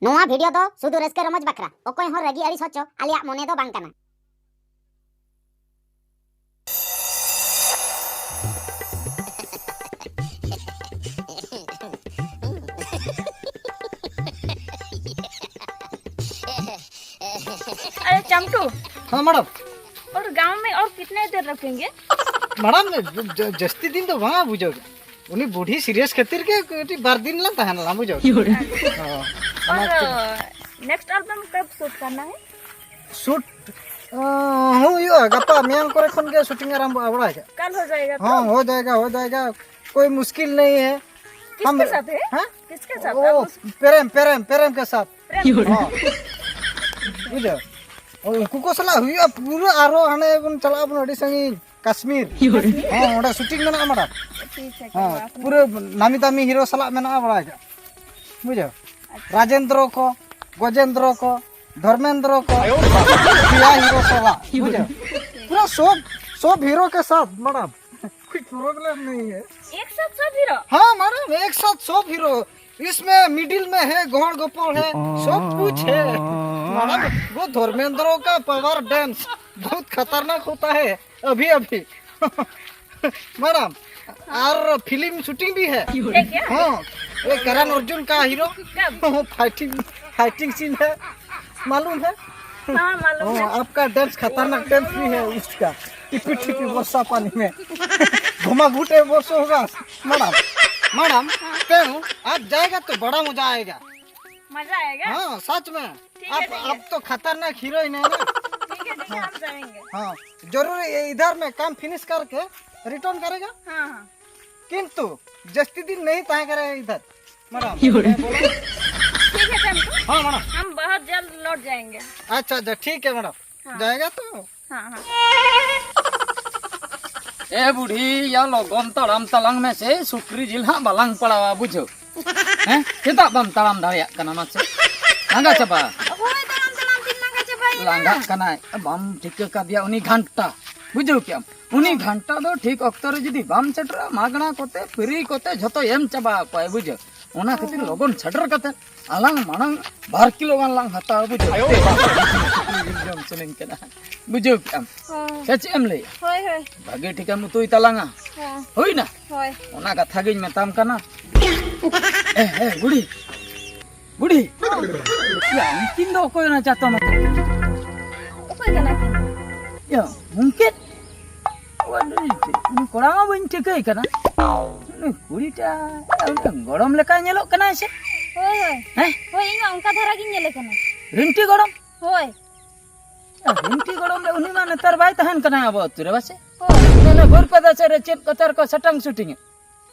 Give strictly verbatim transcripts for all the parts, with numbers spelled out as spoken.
ᱱᱚᱣᱟ ᱵᱷᱤᱰᱤᱭᱳ ᱫᱚ ᱥᱩᱫᱷᱩ ᱨᱟᱹᱥᱠᱟᱹ ᱨᱚᱢᱚᱡᱽ ᱵᱟᱠᱷᱨᱟ, ᱚᱠᱚᱭ ᱦᱚᱸ ᱨᱟᱹᱜᱤ ᱟᱹᱲᱤᱥ ᱦᱚᱪᱚ ᱟᱞᱮᱭᱟᱜ ᱢᱚᱱᱮ ᱫᱚ ᱵᱟᱝ ᱠᱟᱱᱟ᱾ अरे चमटू, हाँ मैडम। और गांव में और कितने देर रुकेंगे? मैडम, ज- ज- जस्ती दिन तो वहाँ बुझो। ᱩᱱᱤ ᱵᱩᱰᱷᱤ ᱥᱤᱨᱤᱭᱟᱥ ᱠᱷᱟᱹᱛᱤᱨ ᱜᱮ ᱠᱟᱹᱴᱤᱡ ᱵᱟᱨ ᱫᱤᱱ ᱞᱟᱝ ᱛᱟᱦᱮᱱᱟ, ᱵᱩᱡᱷᱟᱹᱣ᱾ ᱦᱳᱭ᱾ ᱦᱚᱸ, ᱚᱱᱟ ᱠᱷᱟᱹᱛᱤᱨ᱾ ᱱᱮᱠᱥᱴ ᱟᱞᱵᱚᱢ ᱠᱚᱵ ᱥᱩᱴ ᱠᱟᱨᱱᱟ ᱦᱮ? ᱥᱩᱴ, ᱟᱸ, ᱦᱚᱸ ᱦᱩᱭᱩᱜᱼᱟ, ᱜᱟᱯᱟ ᱢᱮᱭᱟᱝ ᱠᱚᱨᱮ ᱠᱷᱚᱱ ᱜᱮ ᱥᱩᱴᱤᱝ ᱟᱨᱟᱢᱵᱷᱚᱜᱼᱟ, ᱵᱟᱲᱟᱭ ᱠᱟᱜ᱾ ᱠᱟᱞ ᱦᱳ ᱡᱟᱭᱮᱜᱟ ᱛᱚ? ᱦᱚᱸ, ᱦᱳ ᱡᱟᱭᱮᱜᱟ, ᱦᱳ ᱡᱟᱭᱮᱜᱟ, ᱠᱳᱭ ᱢᱩᱥᱠᱤᱞ ᱱᱟᱦᱤ ᱦᱮ᱾ ᱠᱤᱥᱠᱮ ᱥᱟᱛᱷ ᱦᱮ? ᱦᱮᱸ? ᱠᱤᱥᱠᱮ ᱥᱟᱛᱷ? ᱦᱚᱸ, ᱯᱨᱮᱢ, ᱯᱨᱮᱢ, ᱯᱨᱮᱢ ᱠᱮ ᱥᱟᱛᱷ᱾ ᱯᱨᱮᱢ ᱠᱮ ᱥᱟᱛᱷ? ᱦᱚᱸ᱾ ᱵᱩᱡᱷᱟᱹᱣ? ᱩᱱᱠᱩ ᱠᱚ ᱥᱟᱞᱟᱜ ᱦᱩᱭᱩᱜᱼᱟ ᱯᱩᱨᱟᱹ, ᱟᱨᱦᱚᱸ ᱦᱟᱱᱮ ᱵᱚᱱ ᱪᱟᱞᱟᱜ ᱟᱵᱚᱱ ᱟᱹᱰᱤ ᱥᱟᱺᱜᱤᱧ᱾ ᱠᱟᱥᱢᱤᱨ᱾ ᱠᱟᱥᱢᱤᱨ? ᱦᱚᱸ, ᱚᱸᱰᱮ ᱥᱩᱴᱤᱝ ᱢᱮᱱᱟᱜᱼᱟ, ᱢᱮᱰᱟᱢ᱾ ᱴᱷᱤᱠ ᱟᱪᱷᱮ, ᱦᱚᱸ, ᱠᱳᱱᱳ ᱵᱟᱛ ᱯᱩᱨᱟᱹ ᱱᱟᱢᱤ ᱫᱟᱢᱤ ᱦᱤᱨᱳ ᱥᱟᱞᱟᱜ ᱢᱮᱱᱟᱜᱼᱟ, ᱵᱟᱲᱟᱭ ᱠᱟᱜ᱾ ᱵᱩᱡᱷᱟᱹᱣ? ᱟᱪᱪᱷᱟ᱾ ᱨᱟᱡᱮᱱᱫᱨᱚ ᱠᱚ, ᱜᱚᱡᱮᱱᱫᱨᱚ ᱠᱚ, ᱫᱷᱚᱨᱢᱮᱱᱫᱨᱚ ᱠᱚ, ᱯᱮᱭᱟ ᱦᱤᱨᱳ ᱥᱟᱞᱟᱜ, ᱵᱩᱡᱷᱟᱹᱣ? ᱯᱩᱨᱟᱹ ᱥᱚᱵ, ᱥᱚᱵ ᱦᱤᱨᱳ ᱠᱮ ᱥᱟᱛᱷ, ᱢᱮᱰᱟᱢ᱾ ᱠᱩᱪ ᱯᱨᱚᱵᱞᱮᱢ ᱱᱟᱦᱤ ᱦᱮ᱾ एक साथ सब हीरो? हाँ मैडम, एक साथ सब हीरो। इसमें मिडिल में है, गोड़ गोपाल है, सब कुछ है। मैडम, वो धर्मेंद्र का पावर डांस बहुत खतरनाक होता है। अभी अभी। मैडम, और फिल्म शूटिंग भी है। है क्या? हाँ, ये करण अर्जुन का हीरो। कब? फाइटिंग, फाइटिंग सीन है, मालूम है? हाँ, मालूम है। आपका डांस खतरनाक डांस भी है उसका। टिपी टिपी वर्षा पानी में घुमा घूटे वर्षो होगा। मैडम, मैडम, तेणु आप जाएगा तो बड़ा मजा आएगा। मजा आएगा? हाँ, सच में। ठीक है, आप, ठीक है। आप तो खतरनाक हीरोइन है ना। ठीक है, ठीक है, हम जाएंगे। हाँ, जरूर ये इधर में काम फिनिश करके रिटर्न करेगा। हाँ, हाँ। किंतु जस्ती दिन नहीं ताहे करे इधर, मैडम। ठीक है, चंदू। हाँ, मैडम। हम बहुत जल्द लौट जाएंगे। अच्छा, अच्छा, ठीक है, मैडम। हाँ। जाएगा तो? हाँ, हाँ। ए बूढ़ी, या लोगन तड़ाम तलांग में से सुक्री जिल हाँ बलांग पड़ावा, बुझो। हैं? ᱪᱮᱫᱟᱜ ᱵᱟᱢ ᱛᱟᱲᱟᱢ ᱫᱟᱲᱮᱭᱟᱜ ᱠᱟᱱᱟ ᱢᱟᱥᱮ? ᱞᱟᱸᱜᱟ ᱪᱟᱵᱟ᱾ ᱦᱳᱭ, ᱛᱟᱲᱟᱢ ᱛᱟᱲᱟᱢ ᱛᱤᱧ ᱞᱟᱸᱜᱟ ᱪᱟᱵᱟᱭᱮᱱᱟ᱾ ᱞᱟᱸᱜᱟᱜ ᱠᱟᱱᱟᱭ᱾ ᱵᱟᱢ ᱴᱷᱤᱠᱟᱹ ᱠᱟᱫᱮᱭᱟ ᱩᱱᱤ ᱜᱷᱟᱱᱴᱟ᱾ ᱵᱩᱡᱷᱟᱹᱣ ᱠᱮᱜᱼᱟᱢ? ᱩᱱᱤ ᱜᱷᱟᱱᱴᱟ ᱫᱚ ᱴᱷᱤᱠ ᱚᱠᱛᱚ ᱨᱮ ᱡᱩᱫᱤ ᱵᱟᱢ ᱥᱮᱴᱮᱨᱟ, ᱢᱟᱜᱽᱱᱟ ᱠᱚᱛᱮ, ᱯᱷᱨᱤ ᱠᱚᱛᱮ ᱡᱷᱚᱛᱚ ᱮᱢ ᱪᱟᱵᱟ ᱟᱠᱚᱣᱟᱭ, ᱵᱩᱡᱷᱟᱹᱣ? ᱚᱱᱟ ᱠᱷᱟᱹᱛᱤᱨ ᱞᱚᱜᱚᱱ ᱥᱮᱴᱮᱨ ᱠᱟᱛᱮ ᱟᱞᱟᱝ ᱢᱟᱲᱟᱝ ᱵᱟᱨ ᱠᱤᱞᱳ ᱜᱟᱱ ᱞᱟᱝ ᱦᱟᱛᱟᱣᱟ, ᱵᱩᱡᱷᱟᱹᱣ? ᱥᱩᱠᱨᱤ ᱡᱤᱞ ᱡᱚᱢ ᱥᱟᱱᱟᱧ ᱠᱟᱱᱟ, ᱵᱩᱡᱷᱟᱹᱣ ᱠᱮᱜᱼᱟᱢ? ᱦᱚᱸ᱾ ᱥᱮ ᱪᱮᱫ ᱮᱢ ᱞᱟᱹᱭᱟ? ᱦᱳᱭ, ᱦᱳᱭ᱾ ᱵᱷᱟᱜᱮ ᱴᱷᱤᱠᱮᱢ ᱩᱛᱩᱭ ᱛᱟᱞᱟᱝᱟ᱾ ᱦᱚᱸ᱾ ᱦᱩᱭᱱᱟ? ᱦᱳᱭ᱾ ᱚᱱᱟ ᱠᱟᱛᱷᱟ ᱜᱤᱧ ᱢᱮᱛᱟᱢ ᱠᱟᱱᱟ᱾ ᱮ, ᱮ, ᱵᱩᱲᱦᱤ, ᱵᱩᱲᱦᱤ᱾ ᱭᱟ, ᱩᱱᱠᱤᱱ ᱫᱚ ᱚᱠᱚᱭ ᱚᱱᱟ ᱪᱟᱛᱚᱢ ᱟᱛᱮ? ᱚᱠᱚᱭ ᱠᱟᱱᱟ ᱠᱤᱱ? ᱭᱟ, ᱩᱱᱠᱤᱱ? ᱩᱱᱤ ᱠᱚᱲᱟ ᱢᱟ ᱵᱟᱹᱧ ᱴᱷᱤᱠᱟᱹᱭ ᱠᱟᱱᱟ᱾ ᱩᱱᱤ ᱠᱩᱲᱤᱴᱟ, ᱩᱱᱤ ᱜᱚᱲᱚᱢ ᱞᱮᱠᱟᱭ ᱧᱮᱞᱚᱜ ᱠᱟᱱᱟᱭ ᱥᱮ? ᱦᱳᱭ, ᱦᱳᱭ᱾ ᱦᱮᱸ? ᱦᱳᱭ, ᱤᱧ ᱢᱟ ᱚᱱᱠᱟ ᱫᱷᱟᱨᱟ ᱜᱤᱧ ᱧᱮᱞᱮ ᱠᱟᱱᱟ᱾ ᱨᱤᱱᱴᱤ ᱜᱚᱲᱚᱢ? ᱦᱳᱭ᱾ ᱨᱤᱱᱴᱤ ᱜᱚᱲᱚᱢ ᱫᱚ ᱩᱱᱤ ᱢᱟ ᱱᱮᱛᱟᱨ ᱵᱟᱭ ᱛᱟᱦᱮᱱ ᱠᱟᱱᱟ ᱟᱵᱚ ᱟᱹᱛᱩ ᱨᱮ, ᱵᱟᱥᱮ? ᱦᱳᱭ᱾ ᱛᱟᱦᱞᱮ ᱵᱟᱹᱨᱯᱟᱫᱟ ᱥᱮᱫ ᱨᱮ ᱪᱮᱫ ᱠᱚᱪᱟ ᱨᱮᱠᱚ ᱥᱟᱴᱟᱝ ᱥᱩᱴᱤᱝ ᱮᱫ?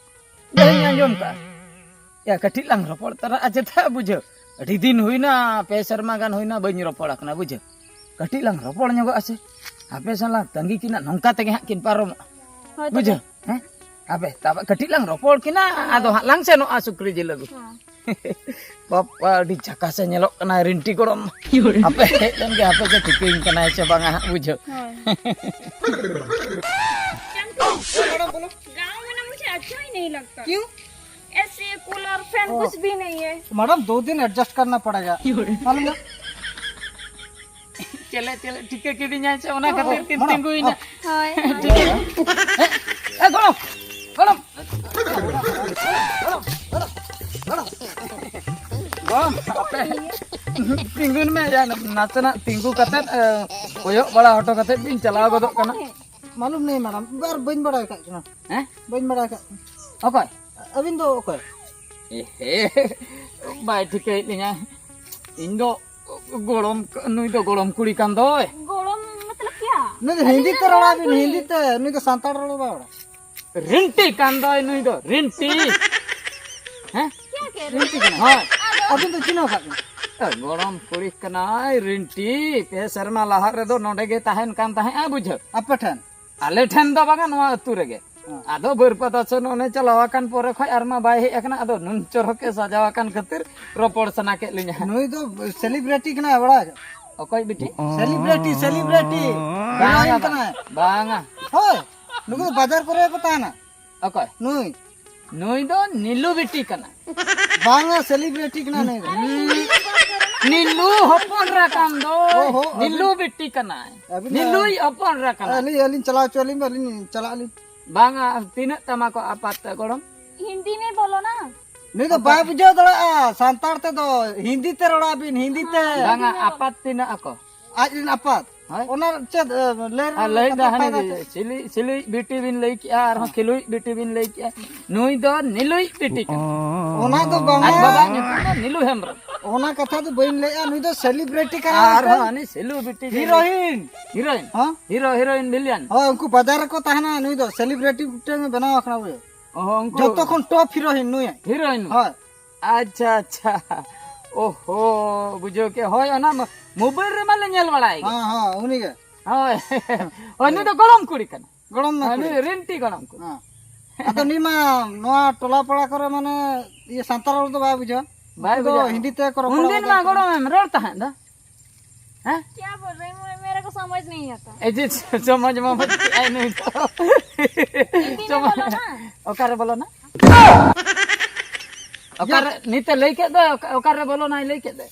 ᱵᱟᱹᱧ ᱟᱸᱡᱚᱢ ᱠᱟᱜᱼᱟ᱾ ᱭᱟ, ᱠᱟᱹᱴᱤᱡ ᱞᱟᱝ ᱨᱚᱯᱚᱲ ᱛᱟᱨᱟᱜᱼᱟ ᱪᱮᱫᱟᱜ, ᱵᱩᱡᱷᱟᱹᱣ? ᱟᱹᱰᱤ ᱫᱤᱱ ᱦᱩᱭᱱᱟ, ᱯᱮ ᱥᱮᱨᱢᱟ ᱜᱟᱱ ᱦᱩᱭᱱᱟ ᱵᱟᱹᱧ ᱨᱚᱯᱚᱲ ᱟᱠᱟᱱᱟ, ᱵᱩᱡᱷᱟᱹᱣ? ᱠᱟᱹᱴᱤᱡ ᱞᱟᱝ ᱨᱚᱯᱚᱲ ᱧᱚᱜᱚᱜᱼᱟ ᱥᱮ᱾ ᱟᱯᱮ ᱥᱟᱞᱟᱜ ᱛᱟᱺᱜᱤ ᱠᱤᱱᱟ, ᱱᱚᱝᱠᱟ ᱛᱮᱜᱮ ᱦᱟᱸᱜ ᱠᱤᱱ ᱯᱟᱨᱚᱢᱚᱜᱼᱟ᱾ ᱦᱳᱭ, ᱛᱚᱵᱮ᱾ ᱵᱩᱡᱷᱟᱹᱣ? ᱦᱮᱸ? ᱟᱯᱮ ᱛᱟᱵ ᱠᱟᱹᱴᱤᱡ ᱞᱟᱝ ᱨᱚᱯᱚᱲ ᱠᱤᱱᱟ, ᱟᱫᱚ ᱦᱟᱸᱜ ᱞᱟᱝ ᱥᱮᱱᱚᱜᱼᱟ ᱥᱩᱠᱨᱤ ᱡᱤᱞ ᱟᱹᱜᱩ᱾ ᱦᱮᱸ᱾ ᱵᱟᱯᱟ, ᱟᱹᱰᱤ ᱡᱷᱟᱠᱟᱥᱮ ᱧᱮᱞᱚᱜ ᱠᱟᱱᱟᱭ ᱨᱤᱱᱴᱤ ᱜᱚᱲᱚᱢ᱾ ᱟᱯᱮ ᱦᱮᱡ ᱞᱮᱱ ᱜᱮ, ᱟᱯᱮ ᱪᱮ ᱴᱷᱤᱠᱟᱹᱧ ᱠᱟᱱᱟᱭ ᱥᱮ ᱵᱟᱝᱟ ᱦᱟᱸᱜ, ᱵᱩᱡᱷᱟᱹᱣ᱾ ᱦᱳᱭ᱾ गाँव में ना मुझे अच्छा ही नहीं लगता। क्यों? एसी, कूलर, फैन ओ। कुछ भी नहीं है। मैडम, दो दिन एडजस्ट करना पड़ेगा। मालूम ना? ᱪᱮᱞᱮ, ᱪᱮᱞᱮ, ᱴᱷᱤᱠᱟᱹ ᱠᱤᱫᱤᱧᱟᱭ ᱥᱮ, ᱚᱱᱟ ᱠᱷᱟᱹᱛᱤᱨ ᱠᱤᱱ ᱢᱟᱲᱟᱝ, ᱛᱤᱸᱜᱩᱭᱮᱱᱟ᱾ ᱦᱳᱭ, ᱦᱳᱭ᱾ ᱴᱷᱤᱠᱟᱹ᱾ ᱮ, ᱜᱚᱲᱚᱢ, ᱜᱚᱲᱚᱢ᱾ ᱜᱚᱲᱚᱢ, ᱟᱯᱮ ᱛᱤᱸᱜᱩᱱ ᱢᱮ, ᱭᱟ, ᱱᱟᱥᱮᱱᱟᱜ ᱛᱤᱸᱜᱩ ᱠᱟᱛᱮᱫ, ᱮ, ᱠᱚᱭᱚᱜ ᱵᱟᱲᱟ ᱦᱚᱴᱚ ᱠᱟᱛᱮᱫ ᱵᱤᱱ ᱪᱟᱞᱟᱣ ᱜᱚᱫᱚᱜ ᱠᱟᱱᱟ᱾ मालूम नहीं मैडम, ᱵᱟᱨ ᱵᱟᱹᱧ ᱵᱟᱲᱟᱭ ᱟᱠᱟᱫ ᱠᱟᱱᱟ᱾ ᱦᱮᱸ? ᱵᱟᱹᱧ ᱵᱟᱲᱟᱭ ᱟᱠᱟᱫ ᱠᱟᱱᱟ᱾ ᱚᱠᱚᱭ? ᱟᱹᱵᱤᱱ ᱫᱚ ᱚᱠᱚᱭ? ᱮᱦᱮ, ᱵᱟᱭ ᱴᱷᱤᱠᱟᱹᱭᱮᱫ ᱞᱤᱧᱟ᱾ ᱤᱧ ᱫᱚ ᱜᱚᱲᱚᱢ, ᱱᱩᱭ ᱫᱚ ᱜᱚᱲᱚᱢ ᱠᱩᱲᱤ ᱠᱟᱱ ᱫᱚᱭ᱾ ᱜᱚᱲᱚᱢ ᱢᱚᱛᱞᱚᱵ ᱠᱭᱟ? ᱱᱩᱭ ᱫᱚ ᱦᱤᱱᱫᱤ ᱛᱮ ᱨᱚᱲ ᱟᱭ ᱵᱤᱱ, ᱦᱤᱱᱫᱤ ᱛᱮ᱾ ᱱᱩᱭ ᱫᱚ ᱥᱟᱱᱛᱟᱲ ᱨᱚᱲ ᱵᱟᱭ ᱵᱟᱲᱟᱭᱟ᱾ ᱨᱤᱱᱴᱤ ᱠᱟᱱ ᱫᱚᱭ ᱱᱩᱭ ᱫᱚ, ᱨᱤᱱᱴᱤ᱾ ᱦᱮᱸ? ᱠᱭᱟ ᱠᱮ ᱨᱮ? ᱨᱤᱱᱴᱤ ᱠᱟᱱᱟᱭ᱾ ᱦᱳᱭ᱾ ᱟᱹᱵᱤᱱ ᱫᱚ ᱪᱤᱱᱦᱟᱹᱣ ᱟᱠᱟᱫ ᱵᱤᱱᱟ? ᱮ, ᱜᱚᱲᱚᱢ ᱠᱩᱲᱤ ᱠᱟᱱᱟᱭ ᱨᱤᱱᱴᱤ᱾ ᱯᱮ ᱥᱮᱨᱢᱟ ᱞᱟᱦᱟ ᱨᱮᱫᱚ ᱱᱚᱰᱮ ᱜᱮ ᱛᱟᱦᱮᱱ ᱠᱟᱱ ᱛᱟᱦᱮᱸᱜᱼᱟ, ᱵᱩᱡᱷᱟᱹᱣ᱾ ᱟᱯᱮ ᱴᱷᱮᱱ? ᱟᱞᱮ ᱴᱷᱮᱱ ᱫᱚ ᱵᱟᱝᱟ, ᱱᱚᱣᱟ ᱟᱹᱛᱩ ᱨᱮᱜᱮ᱾ ᱦᱮᱸ᱾ ᱟᱫᱚ ᱵᱟᱹᱨᱯᱟᱫᱟ ᱥᱮᱱ ᱚᱱᱮ ᱪᱟᱞᱟᱣ ᱟᱠᱟᱱ ᱯᱚᱨᱮ ᱠᱷᱚᱡ ᱟᱨ ᱢᱟ ᱵᱟᱭ ᱦᱮᱡ ᱟᱠᱟᱱᱟ᱾ ᱟᱫᱚ ᱱᱩᱱ ᱪᱚᱨᱚᱠ ᱮ ᱥᱟᱡᱟᱣ ᱟᱠᱟᱱ ᱠᱷᱟᱹᱛᱤᱨ ᱨᱚᱯᱚᱲ ᱥᱟᱱᱟ ᱠᱮᱫ ᱞᱤᱧᱟ᱾ ᱱᱩᱭ ᱫᱚ ᱥᱮᱞᱤᱵᱨᱤᱴᱤ ᱠᱟᱱᱟᱭ, ᱵᱟᱲᱟᱭ? ᱚᱠᱚᱭ ᱵᱤᱴᱤ? Celebrity, celebrity. ᱵᱟᱝᱟ, ᱦᱤᱨᱳᱭᱤᱱ ᱠᱟᱱᱟᱭ᱾ ᱵᱟᱝᱟ᱾ ᱦᱳᱭ, ᱱᱩᱠᱩ ᱫᱚ ᱵᱟᱡᱟᱨ ᱠᱚᱨᱮ ᱠᱚ ᱛᱟᱦᱮᱱᱟ᱾ ᱚᱠᱚᱭ? ᱱᱩᱭ᱾ ᱱᱩᱭ ᱫᱚ ᱱᱤᱞᱩ ᱵᱤᱴᱤ ᱠᱟᱱᱟᱭ᱾ ᱵᱟᱝᱟ, ᱥᱮᱞᱤᱵᱨᱤᱴᱤ ᱠᱟᱱᱟ ᱱᱩᱭ ᱫᱚ᱾ ᱦᱩᱸ᱾ ᱱᱤᱞᱩ ᱦᱚᱯᱚᱱ ᱨᱟ ᱠᱟᱱ ᱫᱚ᱾ ᱳᱦᱳ, ᱟᱹᱵᱤᱱ ᱱᱤᱞᱩ ᱵᱤᱴᱤ ᱠᱟᱱᱟᱭ᱾ ᱟᱹᱵᱤᱱ ᱫᱚ ᱱᱤᱞᱩᱭ ᱦᱚᱯᱚᱱ ᱨᱟ ᱠᱟᱱᱟᱭ᱾ ᱟᱹᱞᱤᱧ, ᱟᱹᱞᱤᱧ ᱪᱟᱞᱟᱣ ᱦᱚᱪᱚ ᱟᱹᱞᱤᱧ ᱵᱮᱱ, ᱟᱹᱞᱤᱧ ᱪᱟᱞᱟᱜ ᱟᱹᱞᱤᱧ᱾ ᱵᱟᱝᱟ, ᱛᱤᱱᱟᱹᱜ ᱛᱟᱢᱟ ᱠᱚ ᱟᱯᱟᱛ ᱛᱮ ᱜᱚᱲᱚᱢ? ᱦᱤᱱᱫᱤ ᱢᱮ ᱵᱚᱞᱚ ᱱᱟ᱾ ᱱᱩᱭ ᱫᱚ ᱵᱟᱭ ᱵᱩᱡᱷᱟᱹᱣ ᱫᱟᱲᱮᱭᱟᱜᱼᱟ ᱥᱟᱱᱛᱟᱲ ᱛᱮᱫᱚ, ᱦᱤᱱᱫᱤ ᱛᱮ ᱨᱚᱲ ᱟᱹᱵᱤᱱ, ᱦᱤᱱᱫᱤ ᱛᱮ᱾ ᱵᱟᱝᱟ, ᱟᱯᱟᱛ ᱛᱤᱱᱟᱹᱜ ᱟᱠᱚ? ᱟᱡ ᱨᱮᱱ ᱟᱯᱟᱛ᱾ ᱦᱳᱭ᱾ ᱚᱱᱟ ᱪᱮᱫ, ᱮ, ᱞᱟᱹᱭ ᱨᱮᱱᱟᱜ ᱟᱨ ᱞᱟᱹᱭ ᱠᱟᱛᱷᱟ ᱫᱟ ᱯᱷᱟᱭᱫᱟ ᱦᱟᱱᱮ ᱪᱮᱫ? ᱥᱤᱞᱤ-, ᱥᱤᱞᱩᱭᱤᱡ ᱵᱤᱴᱤ ᱵᱤᱱ ᱞᱟᱹᱭ ᱠᱮᱜᱼᱟ, ᱟᱨᱦᱚᱸ ᱦᱮᱸ᱾ ᱠᱷᱤᱞᱩᱭᱤᱡ ᱵᱤᱴᱤ ᱵᱤᱱ ᱞᱟᱹᱭ ᱠᱮᱜᱼᱟ᱾ ᱱᱩᱭ ᱫᱚ ᱱᱤᱞᱩᱭᱤᱡ ᱵᱤᱴᱤ ᱠᱟᱱᱟ᱾ ᱚᱱᱟ ᱫᱚ ᱵᱟᱝᱟ᱾ ᱟᱡ ᱵᱟᱵᱟᱣᱟᱜ ᱧᱩᱛᱩᱢ ᱫᱚ ᱱᱤᱞᱩ ᱦᱮᱢᱵᱨᱚᱢ᱾ ᱚᱱᱟ ᱠᱟᱛᱷᱟ ᱫᱚ ᱵᱟᱹᱧ ᱞᱟᱹᱭᱮᱜᱼᱟ, ᱱᱩᱭ ᱫᱚ ᱥᱮᱞᱤᱵᱨᱤᱴᱤ ᱠᱟᱱᱟ ᱟᱨᱦᱚᱸ ᱢᱤᱫᱴᱮᱱ᱾ ᱦᱟᱹᱱᱤ ᱥᱤᱞᱩ ᱵᱤᱴᱤ ᱵᱤᱱ ᱞᱟᱹᱭ ᱦᱤᱨᱳᱭᱤᱱ᱾ ᱦᱤᱨᱳᱭᱤᱱ? ᱦᱮᱸ? Hero, heroine, villain? ᱦᱳᱭ, ᱩᱱᱠᱩ ᱵᱟᱡᱟᱨ ᱨᱮᱠᱚ ᱛᱟᱦᱮᱱᱟ, ᱱᱩᱭ ᱫᱚ ᱥᱮᱞᱤᱵᱨᱤᱴᱤ ᱢᱤᱫᱴᱮᱱ ᱵᱮᱱᱟᱣ ᱟᱠᱟᱱᱟ, ᱵᱩᱡᱷᱟᱹᱣ᱾ ᱚᱦᱚ, ᱩᱱᱠᱩ ᱡᱚᱛᱚ ᱠᱷᱚᱱ ᱴᱚᱯ ᱦᱤᱨᱳᱭᱤᱱ ᱱᱩᱭ᱾ ᱦᱤᱨᱳᱭᱤᱱ? ᱦᱳᱭ᱾ ᱟᱪᱪᱷᱟ, ᱟᱪᱪᱷᱟ᱾ ᱳᱦᱳ, ᱵᱩᱡᱷᱟᱹᱣ ᱠᱮᱜ᱾ ᱦᱳᱭ, ᱚᱱᱟ ᱢᱳ-, ᱢᱳᱵᱟᱭᱤᱞ ᱨᱮᱢᱟ ᱞᱮ ᱧᱮᱞ ᱵᱟᱲᱟᱭ ᱜᱮ᱾ ᱦᱮᱸ, ᱦᱮᱸ, ᱩᱱᱤ ᱜᱮ᱾ ᱦᱳᱭ᱾ ᱦᱳᱭ, ᱱᱩᱭ ᱫᱚ ᱜᱚᱲᱚᱢ ᱠᱩᱲᱤ ᱠᱟᱱᱟ᱾ ᱜᱚᱲᱚᱢ ᱦᱳᱭ, ᱠᱩᱲᱤ᱾ ᱱᱩᱭ ᱨᱤᱱᱴᱤ ᱜᱚᱲᱚᱢ ᱠᱩᱲᱤ᱾ ᱦᱮᱸ᱾ ᱟᱫᱚ ᱱᱩᱭ ᱢᱟ ᱱᱚᱣᱟ ᱴᱚᱞᱟ ᱯᱟᱲᱟ ᱠᱚᱨᱮ ᱢᱟᱱᱮ ᱤᱭᱟᱹ ᱥᱟᱱᱛᱟᱲ ᱨᱚᱲ ᱫᱚ ᱵᱟᱭ ᱵᱩᱡᱷᱟᱹᱣᱟ᱾ ᱵᱟᱭ ᱩᱱᱠᱩ ᱫᱚ ᱵᱩᱡᱷᱟᱹᱣᱟ᱾ ᱦᱤᱱᱫᱤ ᱛᱮ ᱠᱚ ᱨᱚᱯᱚᱲᱟ ᱩᱱᱫᱤᱱ ᱵᱟᱡᱟᱨ ᱢᱟ ᱠᱚᱨᱮ᱾ ᱜᱚᱲᱚᱢᱮᱢ ᱨᱚᱲ ᱛᱟᱦᱮᱸᱫ ᱫᱚ᱾ ᱦᱮᱸ? क्या बोल रहे हैं? मेरे को समझ नहीं आता। ᱮᱭ ᱡᱮ ᱥᱚᱢᱟᱡᱽ ᱢᱟ ᱵᱟᱹᱱᱩᱜ ᱟᱭ ᱱᱩᱭ ᱫᱚ᱾ ᱦᱤᱱᱫᱤ ᱢᱮ ᱥᱚᱢᱟᱡᱽ ᱵᱚᱞᱚ ᱱᱟ᱾ ᱚᱠᱟᱨᱮ ᱵᱚᱞᱚᱱᱟ? ᱚᱠᱟᱨᱮ ᱱᱤᱛᱮ ᱞᱟᱹᱭ ᱠᱮᱫ ᱫᱚ, ᱚᱠᱟ-, ᱚᱠᱟᱨᱮ ᱵᱚᱞᱚᱱᱟᱭ ᱞᱟᱹᱭ ᱠᱮᱫ ᱫᱚ?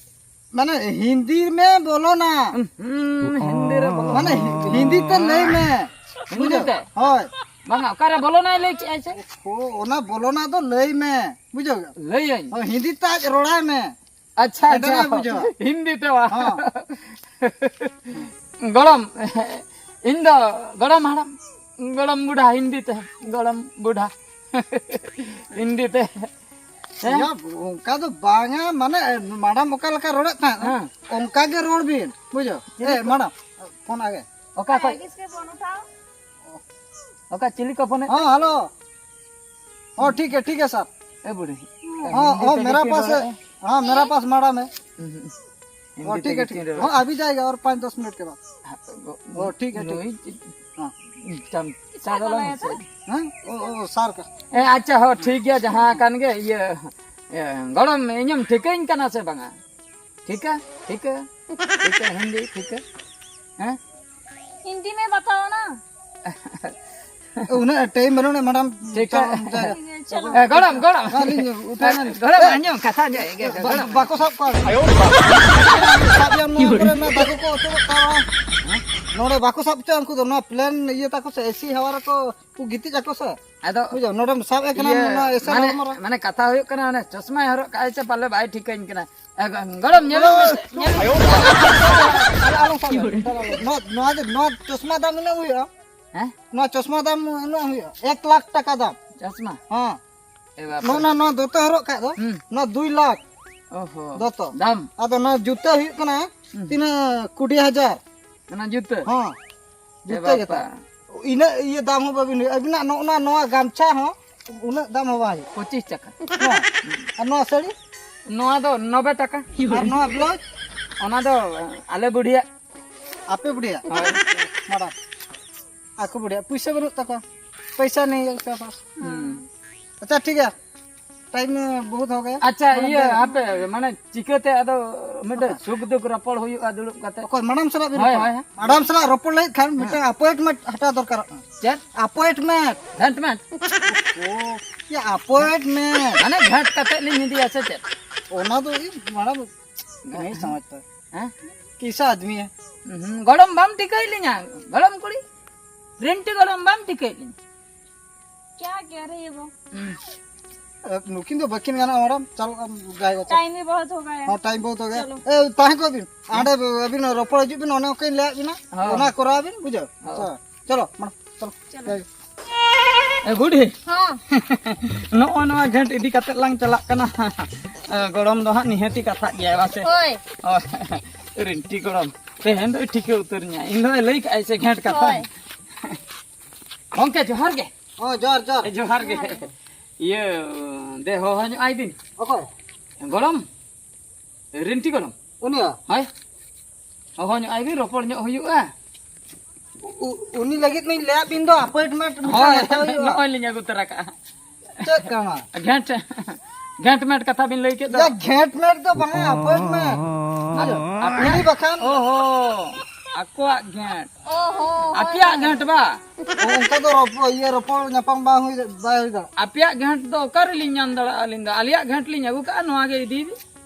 ᱢᱟᱱᱮ ᱦᱤᱱᱫᱤ ᱢᱮ ᱵᱚᱞᱚᱱᱟ᱾ ᱦᱩᱸ, ᱦᱤᱱᱫᱤ ᱨᱮ ᱵᱚᱞᱚᱱᱟ᱾ ᱢᱟᱱᱮ ᱦᱤ-, ᱦᱤᱱᱫᱤ ᱛᱮ ᱞᱟᱹᱭ ᱢᱮ᱾ ᱦᱤᱱᱫᱤ ᱵᱩᱡᱷᱟᱹᱣ? ᱛᱮ? ᱦᱳᱭ᱾ ᱵᱟᱝᱟ, ᱚᱠᱟᱨᱮ ᱵᱚᱞᱚᱱᱟᱭ ᱞᱟᱹᱭ ᱠᱮᱜᱼᱟᱭ ᱥᱮ? ᱳ, ᱚᱱᱟ ᱵᱚᱞᱚᱱᱟ ᱫᱚ ᱞᱟᱹᱭ ᱢᱮ᱾ ᱵᱩᱡᱷᱟᱹᱣ? ᱞᱟᱹᱭᱟᱹᱧ᱾ ᱦᱳᱭ, ᱦᱤᱱᱫᱤ ᱛᱮ ᱟᱡ ᱨᱚᱲᱟᱭ ᱢᱮ᱾ ᱟᱪᱪᱷᱟ, ᱮᱴᱟᱜᱟᱜ ᱟᱪᱪᱷᱟ᱾ ᱵᱩᱡᱷᱟᱹᱣᱟ᱾ ᱦᱤᱱᱫᱤ ᱛᱮ ᱵᱟᱝ᱾ ᱦᱚᱸ᱾ ᱜᱚᱲᱚᱢ, ᱤᱧ ᱫᱚ ᱜᱚᱲᱚᱢ ᱦᱟᱲᱟᱢ, ᱜᱚᱲᱚᱢ ᱵᱩᱰᱷᱟ, ᱦᱤᱱᱫᱤ ᱛᱮ, ᱜᱚᱲᱚᱢ ᱵᱩᱰᱷᱟ᱾ ᱦᱤᱱᱫᱤ ᱛᱮ᱾ ᱦᱮᱸ? ᱭᱟ, ᱚᱱᱠᱟ ᱫᱚ ᱵᱟᱝᱟ, ᱢᱟᱱᱮ, ᱢᱟᱰᱟᱢ ᱚᱠᱟ ᱞᱮᱠᱟ ᱨᱚᱲᱮᱫ ᱛᱟᱦᱮᱸᱫ, ᱦᱮᱸ᱾ ᱚᱱᱠᱟ ᱜᱮ ᱨᱚᱲ ᱵᱤᱱ, ᱵᱩᱡᱷᱟᱹᱣ? ᱪᱮᱫ ᱮ, ᱠᱚ? ᱢᱟᱰᱟᱢ, ᱯᱷᱳᱱ ᱟᱜᱮ᱾ ᱚᱠᱟ ᱠᱷᱚᱡ? ᱚᱠᱟ ᱪᱤᱞᱤ ᱠᱚ ᱯᱷᱳᱱᱮᱫ? ᱦᱮᱸ, ᱦᱮᱞᱳ᱾ ᱦᱚᱸ, ᱴᱷᱤᱠ ᱜᱮ, ᱴᱷᱤᱠ ᱜᱮ, ᱥᱟᱨ᱾ ए बूढ़े, ᱦᱚᱸ, ᱦᱤᱱदी ᱦᱚᱸ, ᱛᱮᱜᱮ मेरा ᱯᱟᱥ ᱨᱚᱲᱮᱫᱼᱟ? ᱦᱮᱸ, मेरा पास माड़ा में। ᱦᱤᱱᱫᱤ ᱦᱚᱸ, ᱴᱷᱤᱠ ᱛᱮᱜᱮ ᱜᱮ, ᱴᱷᱤᱠ ᱜᱮ। ᱨᱚᱲᱮᱫᱼᱟ? ᱦᱚᱸ, अभी जाएगा और पाँच दस मिनट के बाद। ᱦᱚᱸ, ᱴᱷᱤᱠ ᱜᱮ, ᱴᱷᱤᱠ ᱜᱮ᱾ ᱦᱚᱸ᱾ ᱪᱟᱢ-, ᱪᱟ ᱫᱚ ᱞᱟᱝ ᱦᱮᱸ? ᱳ, ᱳ, ᱳ, ᱥᱟᱨ ᱠᱟ᱾ ᱮ, ᱟᱪᱪᱷᱟ, ᱦᱚᱸ, ᱴᱷᱤᱠ ᱜᱮᱭᱟ, ᱡᱟᱦᱟᱸ ᱠᱟᱱ ᱜᱮ, ᱤᱭᱟᱹ, ᱤᱭᱟᱹ, ᱜᱚᱲᱚᱢ, ᱤᱧᱮᱢ ᱴᱷᱤᱠᱟᱹᱧ ᱠᱟᱱᱟ ᱥᱮ ᱵᱟᱝᱟ? ᱴᱷᱤᱠᱟ, ᱴᱷᱤᱠᱟ, ᱴᱷᱤᱠᱟ, ᱦᱤᱱᱫᱤ, ᱴᱷᱤᱠᱟ᱾ ᱦᱮᱸ? हिंदी में बताओ ना। ᱩᱱᱟᱹᱜ ᱴᱟᱭᱤᱢ ᱵᱟᱹᱱᱩᱜᱼᱟ, ᱢᱮᱰᱟᱢ᱾ ᱴᱷᱤᱠᱟ᱾ ᱪᱟᱞᱟᱜ ᱢᱮ᱾ ᱮ, ᱜᱚᱲᱚᱢ, ᱜᱚᱲᱚᱢ᱾ ᱟᱹᱞᱤᱧ ᱩᱴᱷᱟᱹᱣ ᱞᱮᱱ᱾ ᱜᱚᱲᱚᱢ, ᱟᱸᱡᱚᱢ ᱠᱟᱛᱷᱟ ᱧᱚᱜ ᱜᱮ, ᱵᱟ-, ᱜᱚᱲᱚᱢ᱾ ᱵᱟᱠᱚ ᱥᱟᱵ ᱠᱚᱣᱟ᱾ ᱥᱟᱵ ᱭᱟ, ᱱᱚᱣᱟ ᱠᱚᱨᱮ ᱱᱚᱣᱟ ᱵᱟᱠᱚ ᱠᱚ ᱚᱪᱚᱜᱚᱜ ᱠᱟᱱᱟ᱾ ᱱᱚᱰᱮ ᱵᱟᱠᱚ ᱥᱟᱵ ᱦᱚᱪᱚᱜᱼᱟ ᱩᱱᱠᱩ ᱫᱚ, ᱱᱚᱣᱟ ᱯᱞᱮᱱ ᱤᱭᱟᱹ ᱛᱟᱠᱚ ᱥᱮ, ᱮᱥᱤ ᱦᱟᱣᱟ ᱨᱮᱠᱚ ᱠᱚ ᱜᱤᱛᱤᱡ ᱟᱠᱚ ᱥᱮ᱾ ᱟᱫᱚ ᱵᱩᱡᱷᱟᱹᱣ, ᱱᱚᱰᱮᱢ ᱥᱟᱵ ᱮ ᱠᱟᱱᱟ, ᱤᱭᱟᱹ, ᱱᱚᱣᱟ ᱮᱥᱮ ᱢᱟᱱᱮ, ᱦᱚᱲᱢᱚ ᱨᱮ᱾ ᱢᱟᱱᱮ ᱠᱟᱛᱷᱟ ᱦᱩᱭᱩᱜ ᱠᱟᱱᱟ, ᱚᱱᱮ ᱪᱚᱥᱢᱟᱭ ᱦᱚᱨᱚᱜ ᱠᱟᱜᱼᱟᱭ ᱥᱮ ᱯᱟᱞᱮ ᱵᱟᱭ ᱴᱷᱤᱠᱟᱹᱧ ᱠᱟᱱᱟ᱾ ᱮ, ᱜᱚᱲᱚᱢ, ᱧᱮᱞ ᱢᱮ, ᱧᱮᱞ ᱢᱮ᱾ ᱟᱞᱚ, ᱟᱞᱚ ᱥᱟᱵ ᱢᱮ, ᱱᱮᱛᱟᱨ ᱟᱞᱚ᱾ ᱱᱚᱣᱟ, ᱱᱚᱣᱟ ᱫᱚ, ᱱᱚᱣᱟ ᱪᱚᱥᱢᱟ ᱫᱟᱢ ᱛᱤᱱᱟᱹᱜ ᱦᱩᱭᱩᱜᱼᱟ? ᱦᱮᱸ? ᱱᱚᱣᱟ ᱪᱚᱥᱢᱟ ᱫᱟᱢ ᱩᱱᱟᱹᱜ ᱦᱩᱭᱩᱜᱼᱟ, ᱮᱠ ᱞᱟᱠᱷ ᱴᱟᱠᱟ ᱫᱟᱢ᱾ ᱪᱚᱥᱢᱟ? ᱦᱮᱸ᱾ ᱮ ᱵᱟᱯ ᱨᱮ᱾ ᱱᱚᱜᱼᱚ ᱱᱚᱣᱟ ᱫᱚᱛᱚ ᱦᱚᱨᱚᱜ ᱠᱟᱜ ᱫᱚ, ᱦᱩᱸ᱾ ᱱᱚᱣᱟ ᱫᱩᱭ ᱞᱟᱠᱷ᱾ ᱚᱦᱚ᱾ ᱫᱚᱛᱚ᱾ ᱫᱟᱢ? ᱟᱫᱚ ᱱᱚᱣᱟ ᱡᱩᱛᱟᱹ ᱦᱩᱭᱩᱜ ᱠᱟᱱᱟ ᱦᱩᱸ᱾ ᱛᱤᱱᱟᱹᱜ, ᱠᱩᱲᱤ ᱦᱟᱡᱟᱨ᱾ ᱚᱱᱟ ᱡᱩᱛᱟᱹ? ᱦᱚᱸ᱾ ᱮ ᱡᱩᱛᱟᱹ ᱜᱮ ᱵᱟᱯᱟ᱾ ᱛᱟᱢ᱾ ᱤᱱᱟᱹᱜ ᱤᱭᱟᱹ ᱫᱟᱢ ᱦᱚᱸ ᱵᱟᱵᱤᱱ ᱦᱩᱭᱩᱜᱼᱟ᱾ ᱟᱹᱵᱤᱱᱟᱜ ᱱᱚᱜᱼᱚ ᱱᱟ, ᱱᱚᱣᱟ ᱜᱟᱢᱪᱷᱟ ᱦᱚᱸ ᱩᱱᱟᱹᱜ ᱫᱟᱢ ᱦᱚᱸ ᱵᱟᱝ ᱦᱩᱭᱩᱜᱼᱟ᱾ ᱯᱚᱸᱪᱤᱥ ᱴᱟᱠᱟ᱾ ᱦᱮᱸ᱾ ᱟᱨ ᱱᱚᱣᱟ ᱥᱟᱹᱲᱤ? ᱱᱚᱣᱟ ᱫᱚ ᱱᱚᱵᱮ ᱴᱟᱠᱟ᱾ ᱟᱨ ᱱᱚᱣᱟ ᱵᱞᱟᱣᱩᱡᱽ? ᱚᱱᱟ ᱫᱚ ᱟᱞᱮ ᱵᱩᱰᱷᱤᱭᱟᱜ᱾ ᱟᱯᱮ ᱵᱩᱰᱷᱤᱭᱟᱜ? ᱦᱳᱭ᱾ ᱢᱟᱰᱟᱢ᱾ ᱟᱠᱚ ᱵᱩᱰᱷᱤᱭᱟᱜ᱾ ᱯᱩᱭᱥᱟᱹ ᱵᱟᱹᱱᱩᱜ ᱛᱟᱠᱚᱣᱟ᱾ ᱯᱚᱭᱥᱟ ᱱᱮᱭ ᱩᱱᱠᱟ ᱯᱟᱥ᱾ ᱦᱩᱸ᱾ ᱟᱪᱪᱷᱟ, ᱴᱷᱤᱠ ᱜᱮᱭᱟ᱾ ᱴᱟᱭᱤᱢ ᱵᱚᱦᱩᱛ ᱦᱳ ᱜᱟᱭᱟ᱾ ᱟᱪᱪᱷᱟ, ᱢᱟᱰᱟᱢ ᱤᱭᱟᱹ, ᱫᱚ ᱦᱟᱯᱮ, ᱢᱟᱱᱮ ᱪᱤᱠᱟᱹᱛᱮ ᱟᱫᱚ ᱢᱤᱫᱴᱮᱡ ᱚᱠᱚᱭ? ᱥᱩᱠ ᱫᱩᱠ ᱨᱚᱯᱚᱲ ᱦᱩᱭᱩᱜᱼᱟ ᱫᱩᱲᱩᱵ ᱠᱟᱛᱮ? ᱚᱠᱚᱭ, ᱢᱟᱰᱟᱢ ᱥᱟᱞᱟᱜ ᱵᱤᱱ ᱦᱳᱭ, ᱨᱚᱯᱚᱲᱟ? ᱦᱳᱭ, ᱦᱳᱭ᱾ ᱢᱟᱰᱟᱢ ᱥᱟᱞᱟᱜ ᱨᱚᱯᱚᱲ ᱞᱟᱹᱜᱤᱫ ᱠᱷᱟᱱ ᱦᱮᱸ᱾ ᱢᱤᱫᱴᱟᱝ ᱟᱯᱚᱭᱮᱱᱴᱢᱮᱱᱴ ᱦᱟᱛᱟᱣ ᱫᱚᱨᱠᱟᱨᱚᱜ ᱠᱟᱱᱟ᱾ ᱪᱮᱫ? ᱟᱯᱚᱭᱮᱱᱴᱢᱮᱱᱴ᱾ ᱜᱷᱮᱸᱴᱢᱮᱱᱴ? ᱳ, ᱭᱟ ᱟᱯᱚᱭᱮᱱᱴᱢᱮᱱᱴ᱾ ᱢᱟᱱᱮ ᱜᱷᱮᱸᱴ ᱠᱟᱛᱮ ᱞᱤᱧ ᱤᱫᱤᱭᱟ ᱥᱮ ᱪᱮᱫ? ᱚᱱᱟ ᱫᱚ ᱤᱧ ᱢᱟᱰᱟᱢ ᱱᱤᱭᱟᱹ ᱥᱚᱢᱚᱡᱽ ᱛᱚ᱾ ᱦᱮᱸ? ᱠᱤᱥᱟ ᱟᱫᱢᱤ ᱦᱮ? ᱦᱩᱸ, ᱜᱚᱲᱚᱢ ᱵᱟᱢ ᱴᱷᱤᱠᱟᱹᱭᱮᱫ ᱞᱤᱧᱟ? ᱜᱚᱲᱚᱢ ᱠᱩᱲᱤ? ᱨᱤᱱᱴᱤ ᱜᱚᱲᱚᱢ ᱵᱟᱢ ᱴᱷᱤᱠᱟᱹᱭᱮᱫ ᱞᱤᱧᱟ? क्या कह रहे हैं वो? ᱦᱩᱸ᱾ ᱮ, ᱱᱩᱠᱤᱱ ᱫᱚ ᱵᱟᱹᱠᱤᱱ ᱜᱟᱱᱚᱜᱼᱟ, ᱢᱟᱰᱟᱢ᱾ ᱪᱟᱞᱚ, ᱟᱢ ᱡᱟᱭᱜᱟ ᱪᱟᱞᱚ᱾ टाइम भी बहुत हो गया है। ᱦᱚᱸ, ᱴᱟᱭᱤᱢ ᱵᱚᱦᱩᱛ ᱦᱳ ᱜᱟᱭᱟ᱾ ᱪᱚᱞᱚ᱾ ᱮ, ᱛᱟᱦᱮᱸ ᱠᱚᱜ ᱵᱤᱱ᱾ ᱦᱟᱸᱰᱮ ᱟᱹᱵᱤᱱ ᱨᱚᱯᱚᱲ ᱦᱤᱡᱩᱜ ᱵᱤᱱ, ᱚᱱᱮ ᱚᱱᱠᱟᱧ ᱞᱟᱹᱭᱟᱫ ᱵᱤᱱᱟ᱾ ᱦᱚᱸ᱾ ᱚᱱᱟ ᱠᱚᱨᱟᱣ ᱵᱤᱱ, ᱵᱩᱡᱷᱟᱹᱣ? ᱦᱚᱸ᱾ ᱦᱮᱸ᱾ ᱪᱚᱞᱚ, ᱢᱟᱰᱟᱢ, ᱪᱚᱞᱚ᱾ ᱪᱚᱞᱚ᱾ ᱡᱟᱭᱜᱟ᱾ ᱮ, ᱵᱩᱰᱷᱤ᱾ ᱦᱚᱸ᱾ ᱱᱚᱜᱼᱚ ᱱᱚᱣᱟ ᱜᱷᱮᱸᱴ ᱤᱫᱤ ᱠᱟᱛᱮ ᱞᱟᱝ ᱪᱟᱞᱟᱜ ᱠᱟᱱᱟ᱾ ᱮ, ᱜᱚᱲᱚᱢ ᱫᱚ ᱦᱟᱸᱜ ᱱᱤᱦᱟᱹᱛᱤ ᱠᱟᱛᱷᱟᱜ ᱜᱮᱭᱟᱭ, ᱵᱟᱥᱮ? ᱦᱳᱭ᱾ ᱦᱳᱭ᱾ ᱨᱤᱱᱴᱤ ᱜᱚᱲᱚᱢ᱾ ᱛᱮᱦᱮᱧ ᱫᱚᱭ ᱴᱷᱤᱠᱟᱹ ᱩᱛᱟᱹᱨ ᱧᱟ᱾ ᱤᱧ ᱫᱚᱭ ᱞᱟᱹᱭ ᱠᱟᱜᱼᱟᱭ ᱥᱮ ᱜᱷᱮᱸᱴ ᱠᱟᱛᱷᱟ᱾ ᱦᱳᱭ᱾ ᱜᱚᱝᱠᱮ, ᱡᱚᱦᱟᱨ ᱜᱮ᱾ ᱦᱚᱸ, ᱡᱚᱦᱟᱨ, ᱡᱚᱦᱟᱨ᱾ ᱮ, ᱡᱚᱦᱟᱨ ᱜᱮ᱾ ᱤᱭᱟᱹ, ᱫᱮ, ᱦᱚᱦᱚ ᱧᱚᱜ ᱟᱭ ᱵᱤᱱ᱾ ᱚᱠᱚᱭ? ᱜᱚᱲᱚᱢ᱾ ᱨᱤᱱᱴᱤ ᱜᱚᱲᱚᱢ᱾ ᱩᱱᱤᱭᱟ? ᱦᱳᱭ᱾ ᱦᱚᱦᱚ ᱧᱚᱜ ᱟᱭ ᱵᱤᱱ, ᱨᱚᱯᱚᱲ ᱧᱚᱜ ᱦᱩᱭᱩᱜᱼᱟ᱾ ᱩ-, ᱩᱱᱤ ᱞᱟᱹᱜᱤᱫ ᱢᱟᱧ ᱞᱟᱹᱭᱟᱫ ᱵᱤᱱ ᱫᱚ, ᱟᱯᱚᱭᱮᱱᱴᱢᱮᱱᱴ ᱢᱤᱫᱴᱟᱝ ᱦᱳᱭ, ᱦᱟᱛᱟᱣ ᱦᱩᱭᱩᱜᱼᱟ᱾ ᱱᱚᱜᱼᱚᱭ ᱞᱤᱧ ᱟᱹᱜᱩ ᱛᱚᱨᱟ ᱠᱟᱜᱼᱟ᱾ ᱪᱮᱫ ᱠᱟᱱᱟ? ᱜᱷᱮᱸᱴ, ᱜᱷᱮᱸᱴ ᱢᱮᱴ ᱠᱟᱛᱷᱟ ᱵᱤᱱ ᱞᱟᱹᱭ ᱠᱮᱫ ᱫᱚ᱾ ᱭᱟ, ᱜᱷᱮᱸᱴ ᱢᱮᱴ ᱫᱚ ᱵᱟᱝᱟ, ᱟᱯᱚᱭᱮᱱᱴᱢᱮᱱᱴ᱾ ᱟᱫᱚ ᱟᱯᱮ ᱩᱱᱤ ᱵᱟᱠᱷᱟᱱ ᱚ ᱦᱚ᱾ ᱟᱠᱚᱣᱟᱜ ᱜᱷᱮᱸᱴ᱾ ᱚ ᱦᱚᱸ, ᱦᱳᱭ, ᱟᱯᱮᱭᱟᱜ ᱦᱳᱭ᱾ ᱜᱷᱮᱸᱴ ᱵᱟ? ᱚ, ᱚᱱᱠᱟ ᱫᱚ ᱨᱚᱯᱚᱲ, ᱤᱭᱟᱹ, ᱨᱚᱯᱚᱲ ᱧᱟᱯᱟᱢ ᱵᱟᱝ ᱦᱩᱭ, ᱵᱟᱭ ᱦᱩᱭ ᱫᱟᱲᱮᱭᱟᱜᱼᱟ᱾ ᱟᱯᱮᱭᱟᱜ ᱜᱷᱮᱸᱴ ᱫᱚ ᱚᱠᱟ ᱨᱮᱞᱤᱧ ᱧᱟᱢ ᱫᱟᱲᱮᱭᱟᱜᱼᱟ ᱟᱹᱞᱤᱧ ᱫᱚ? ᱟᱞᱮᱭᱟᱜ ᱜᱷᱮᱸᱴ ᱞᱤᱧ ᱟᱹᱜᱩ ᱠᱟᱜᱼᱟ, ᱱᱚᱣᱟ ᱜᱮ ᱤᱫᱤᱭ ᱵᱤᱱ᱾